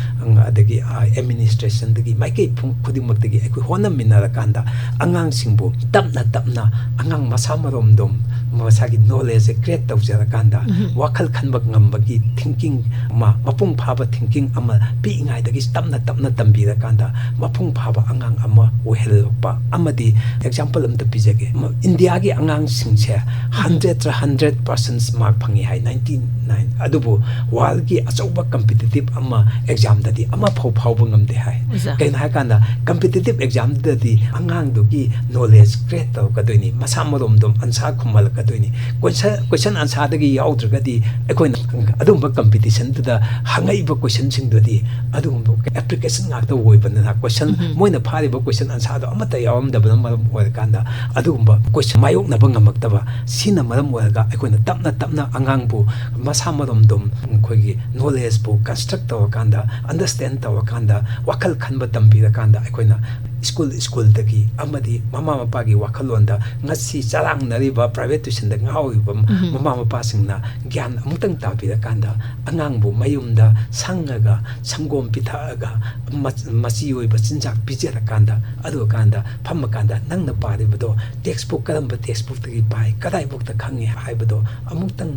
ꯑꯗꯒꯤ, ꯑ, administrationꯗꯒꯤ ꯃꯥꯏꯀꯩ ꯄꯨꯝ-, ꯈꯨꯗꯤꯡꯃꯛꯇꯒꯤ ꯑꯩꯈꯣꯏ ꯍꯣꯠꯅꯃꯤꯟꯅꯔꯀꯥꯟꯗ ꯑꯉꯥꯡꯁꯤꯡꯕꯨ ꯇꯞꯅ ꯇꯞꯅ ꯑꯉꯥꯡ ꯃꯁꯥ ꯃꯔꯣꯝꯗꯣꯝ ꯃꯁꯥꯒꯤ knowledgeꯁꯦ create ꯇꯧꯖꯔꯀꯥꯟꯗ, ꯎꯝ꯫ ꯋꯥꯈꯜ ꯈꯟꯕ ꯉꯝꯕꯒꯤ thinking ꯑꯃ, ꯃꯄꯨꯡ ꯐꯥꯕ thinking ꯑꯃ ꯄꯤꯛꯏꯉꯩꯗꯒꯤ ꯇꯞꯅ ꯇꯞꯅ ꯇꯝꯕꯤꯔꯀꯥꯟꯗ ꯃꯄꯨꯡ ꯐꯥꯕ ꯑꯉꯥꯡ ꯑꯃ ꯑꯣꯏꯍꯜꯂꯛꯄ꯫ ꯑꯃꯗꯤ example ꯑꯝꯇ ꯄꯤꯖꯒꯦ꯫ ꯃ-, ꯏꯟꯗꯤꯌꯥꯒꯤ ꯑꯉꯥꯡꯁꯤꯡꯁꯦ ꯎꯝ꯫ hundredꯇ hundred percent mark ꯐꯪꯉꯤ ꯍꯥꯏ, ninety nine꯫ ꯑꯗꯨꯕꯨ worldꯀꯤ ꯑꯆꯧꯕ competitive ꯑꯃ examꯗꯗꯤ ꯑꯃꯐꯥꯎ ꯐꯥꯎꯕ ꯉꯝꯗꯦ ꯍꯥꯏ꯫ ꯑꯣꯖꯥ꯫ ꯀꯩꯅꯣ ꯍꯥꯏꯔꯀꯥꯟꯗ, competitive examꯗꯗꯤ ꯑꯉꯥꯡꯗꯨꯒꯤ knowledge create ꯇꯧꯔꯛꯀꯗꯣꯏꯅꯤ, ꯃꯁꯥ ꯃꯔꯣꯝꯗꯣꯝ answer ꯈꯨꯝꯍꯜꯂꯛꯀꯗꯣꯏꯅꯤ꯫ Question, question answerꯗꯒꯤ ꯌꯥꯎꯗ꯭ꯔꯒꯗꯤ ꯑꯩꯈꯣꯏꯅ ꯑꯗꯨꯝꯕ competitionꯗꯨꯗ ꯍꯪꯉꯛꯏꯕ questionꯁꯤꯡꯗꯨꯗꯤ ꯑꯗꯨꯒꯨꯝꯕ application ꯉꯥꯛꯇ ꯑꯣꯏꯕꯅꯤꯅ, question ꯎꯝ꯫ ꯃꯣꯏꯅ ꯐꯥꯔꯤꯕ question answerꯗꯣ ꯑꯃꯠꯇ ꯌꯥꯎꯔꯝꯗꯕꯅ ꯃꯔꯝ ꯑꯣꯏꯔꯀꯥꯟꯗ ꯑꯗꯨꯒꯨꯝꯕ question ꯃꯥꯌꯣꯛꯅꯕ ꯉꯝꯃꯛꯇꯕ꯫ ꯁꯤꯅ ꯃꯔꯝ ꯑꯣꯏꯔꯒ ꯑꯩꯈꯣꯏꯅ ꯇꯞꯅ ꯇꯞꯅ ꯑꯉꯥꯡꯕꯨ ꯃꯁꯥ ꯃꯔꯣꯝꯗꯣꯝ ꯑꯩꯈꯣꯏꯒꯤ knowledgeꯄꯨ construct ꯇꯧꯔꯀꯥꯟꯗ, understand ꯇꯧꯔꯀꯥꯟꯗ, ꯋꯥꯈꯜ ꯈꯟꯕ ꯇꯝꯕꯤꯔꯀꯥꯟꯗ ꯑꯩꯈꯣꯏꯅ school, schoolꯗꯒꯤ ꯑꯃꯗꯤ ꯃꯃꯥ ꯃꯄꯥꯒꯤ ꯋꯥꯈꯜꯂꯣꯟꯗ ꯉꯁꯤ ꯆꯔꯥꯡꯅꯔꯤꯕ private tuitionꯗ ꯉꯥꯎꯔꯤꯕ ꯎꯝ꯫ ꯃꯃꯥ ꯃꯄꯥꯁꯤꯡꯅ ꯒ꯭ꯌꯥꯟ ꯑꯃꯨꯛꯇꯪ ꯇꯥꯕꯤꯔꯀꯥꯟꯗ ꯑꯉꯥꯡꯕꯨ ꯃꯌꯨꯝꯗ ꯁꯪꯉꯒ ꯁꯪꯒꯣꯝ ꯄꯤꯊꯛꯑꯒ ꯃꯆ-, ꯃꯆꯤ ꯑꯣꯏꯕ ꯆꯤꯟꯖꯥꯛ ꯄꯤꯖꯔꯀꯥꯟꯗ, ꯑꯗꯨꯀꯥꯟꯗ ꯐꯝꯃꯀꯥꯟꯗ ꯅꯪꯅ ꯄꯥꯔꯤꯕꯗꯣ textbook ꯀꯔꯝꯕ textbookꯇꯒꯤ ꯄꯥꯏ, ꯀꯗꯥꯏꯐꯥꯎꯇ ꯈꯪꯉꯤ ꯍꯥꯏꯕꯗꯣ ꯑꯃꯨꯛꯇꯪ,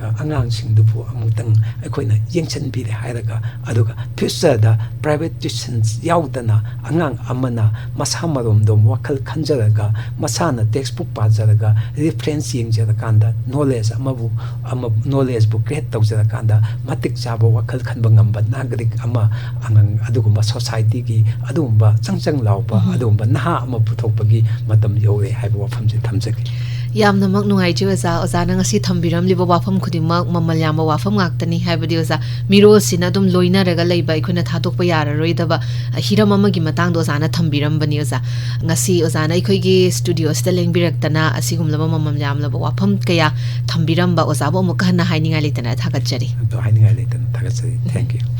ꯑ, ꯑꯉꯥꯡꯁꯤꯡꯗꯨꯕꯨ ꯑꯃꯨꯛꯇꯪ ꯑꯩꯈꯣꯏꯅ ꯌꯦꯡꯁꯤꯟꯕꯤꯔꯦ ꯍꯥꯏꯔꯒ, ꯑꯗꯨꯒ futureꯗ private tuition ꯌꯥꯎꯗꯅ ꯑꯉꯥꯡ ꯑꯃꯅ ꯃꯁꯥ ꯃꯔꯣꯝꯗꯣꯝ ꯋꯥꯈꯜ ꯈꯟꯖꯔꯒ, ꯃꯁꯥꯅ textbook ꯄꯥꯖꯔꯒ, reference ꯌꯦꯡꯖꯔꯀꯥꯟꯗ knowledge ꯑꯃꯕꯨ, ꯑꯃ, knowledgeꯕꯨ create ꯇꯧꯖꯔꯀꯥꯟꯗ ꯃꯇꯤꯛ ꯆꯥꯕ ꯋꯥꯈꯜ ꯈꯟꯕ ꯉꯝꯕ ꯅꯥꯒꯔꯤꯛ ꯑꯃ, ꯑꯉꯥꯡ ꯑꯗꯨꯒꯨꯝꯕ societyꯒꯤ ꯑꯗꯨꯒꯨꯝꯕ ꯆꯪ ꯆꯪ ꯂꯥꯎꯕ ꯎꯝ꯫ ꯑꯗꯨꯒꯨꯝꯕ ꯅꯍꯥ ꯑꯃ ꯄꯨꯊꯣꯛꯄꯒꯤ ꯃꯇꯝ ꯌꯧꯔꯦ ꯍꯥꯏꯕ ꯋꯥꯐꯝꯁꯦ ꯊꯝꯖꯒꯦ꯫ ꯌꯥꯝꯅꯃꯛ ꯅꯨꯡꯉꯥꯏꯖꯩ ꯑꯣꯖꯥ꯫ ꯑꯣꯖꯥꯅ ꯉꯁꯤ ꯊꯝꯕꯤꯔꯝꯂꯤꯕ ꯋꯥꯐꯝ ꯈꯨꯗꯤꯡꯃꯛ ꯃꯃꯜ ꯌꯥꯝꯕ ꯋꯥꯐꯝ ꯉꯥꯛꯇꯅꯤ꯫ ꯍꯥꯏꯕꯗꯤ ꯑꯣꯖꯥ, ꯃꯤꯔꯣꯜꯁꯤꯅ ꯑꯗꯨꯝ ꯂꯣꯏꯅꯔꯒ ꯂꯩꯕ, ꯑꯩꯈꯣꯏꯅ ꯊꯥꯗꯣꯛꯄ ꯌꯥꯔꯔꯣꯏꯗꯕ, ꯑ, ꯍꯤꯔꯝ ꯑꯃꯒꯤ ꯃꯇꯥꯡꯗ ꯑꯣꯖꯥꯅ ꯊꯝꯕꯤꯔꯝꯕꯅꯤ ꯑꯣꯖꯥ꯫ ꯉꯁꯤ ꯑꯣꯖꯥꯅ ꯑꯩꯈꯣꯏꯒꯤ ꯁ꯭ꯇꯨꯗꯤꯑꯣꯁꯤꯗ ꯂꯦꯡꯕꯤꯔꯛꯇꯅ ꯑꯁꯤꯒꯨꯝꯂꯕ ꯃꯃꯜ ꯌꯥꯝꯂꯕ ꯋꯥꯐꯝ ꯀꯌꯥ ꯊꯝꯕꯤꯔꯝꯕ ꯑꯣꯖꯥꯕꯨ ꯑꯃꯨꯛꯀ ꯍꯟꯅ ꯍꯥꯏꯅꯤꯡꯉꯥꯏ ꯂꯩꯇꯅ ꯊꯥꯒꯠꯆꯔꯤ꯫ ꯑꯗꯣ ꯍꯥꯏꯅꯤꯡꯉꯥꯏ ꯂꯩꯇꯅ ꯊꯥꯒꯠꯆꯔꯤ꯫ Thank you꯫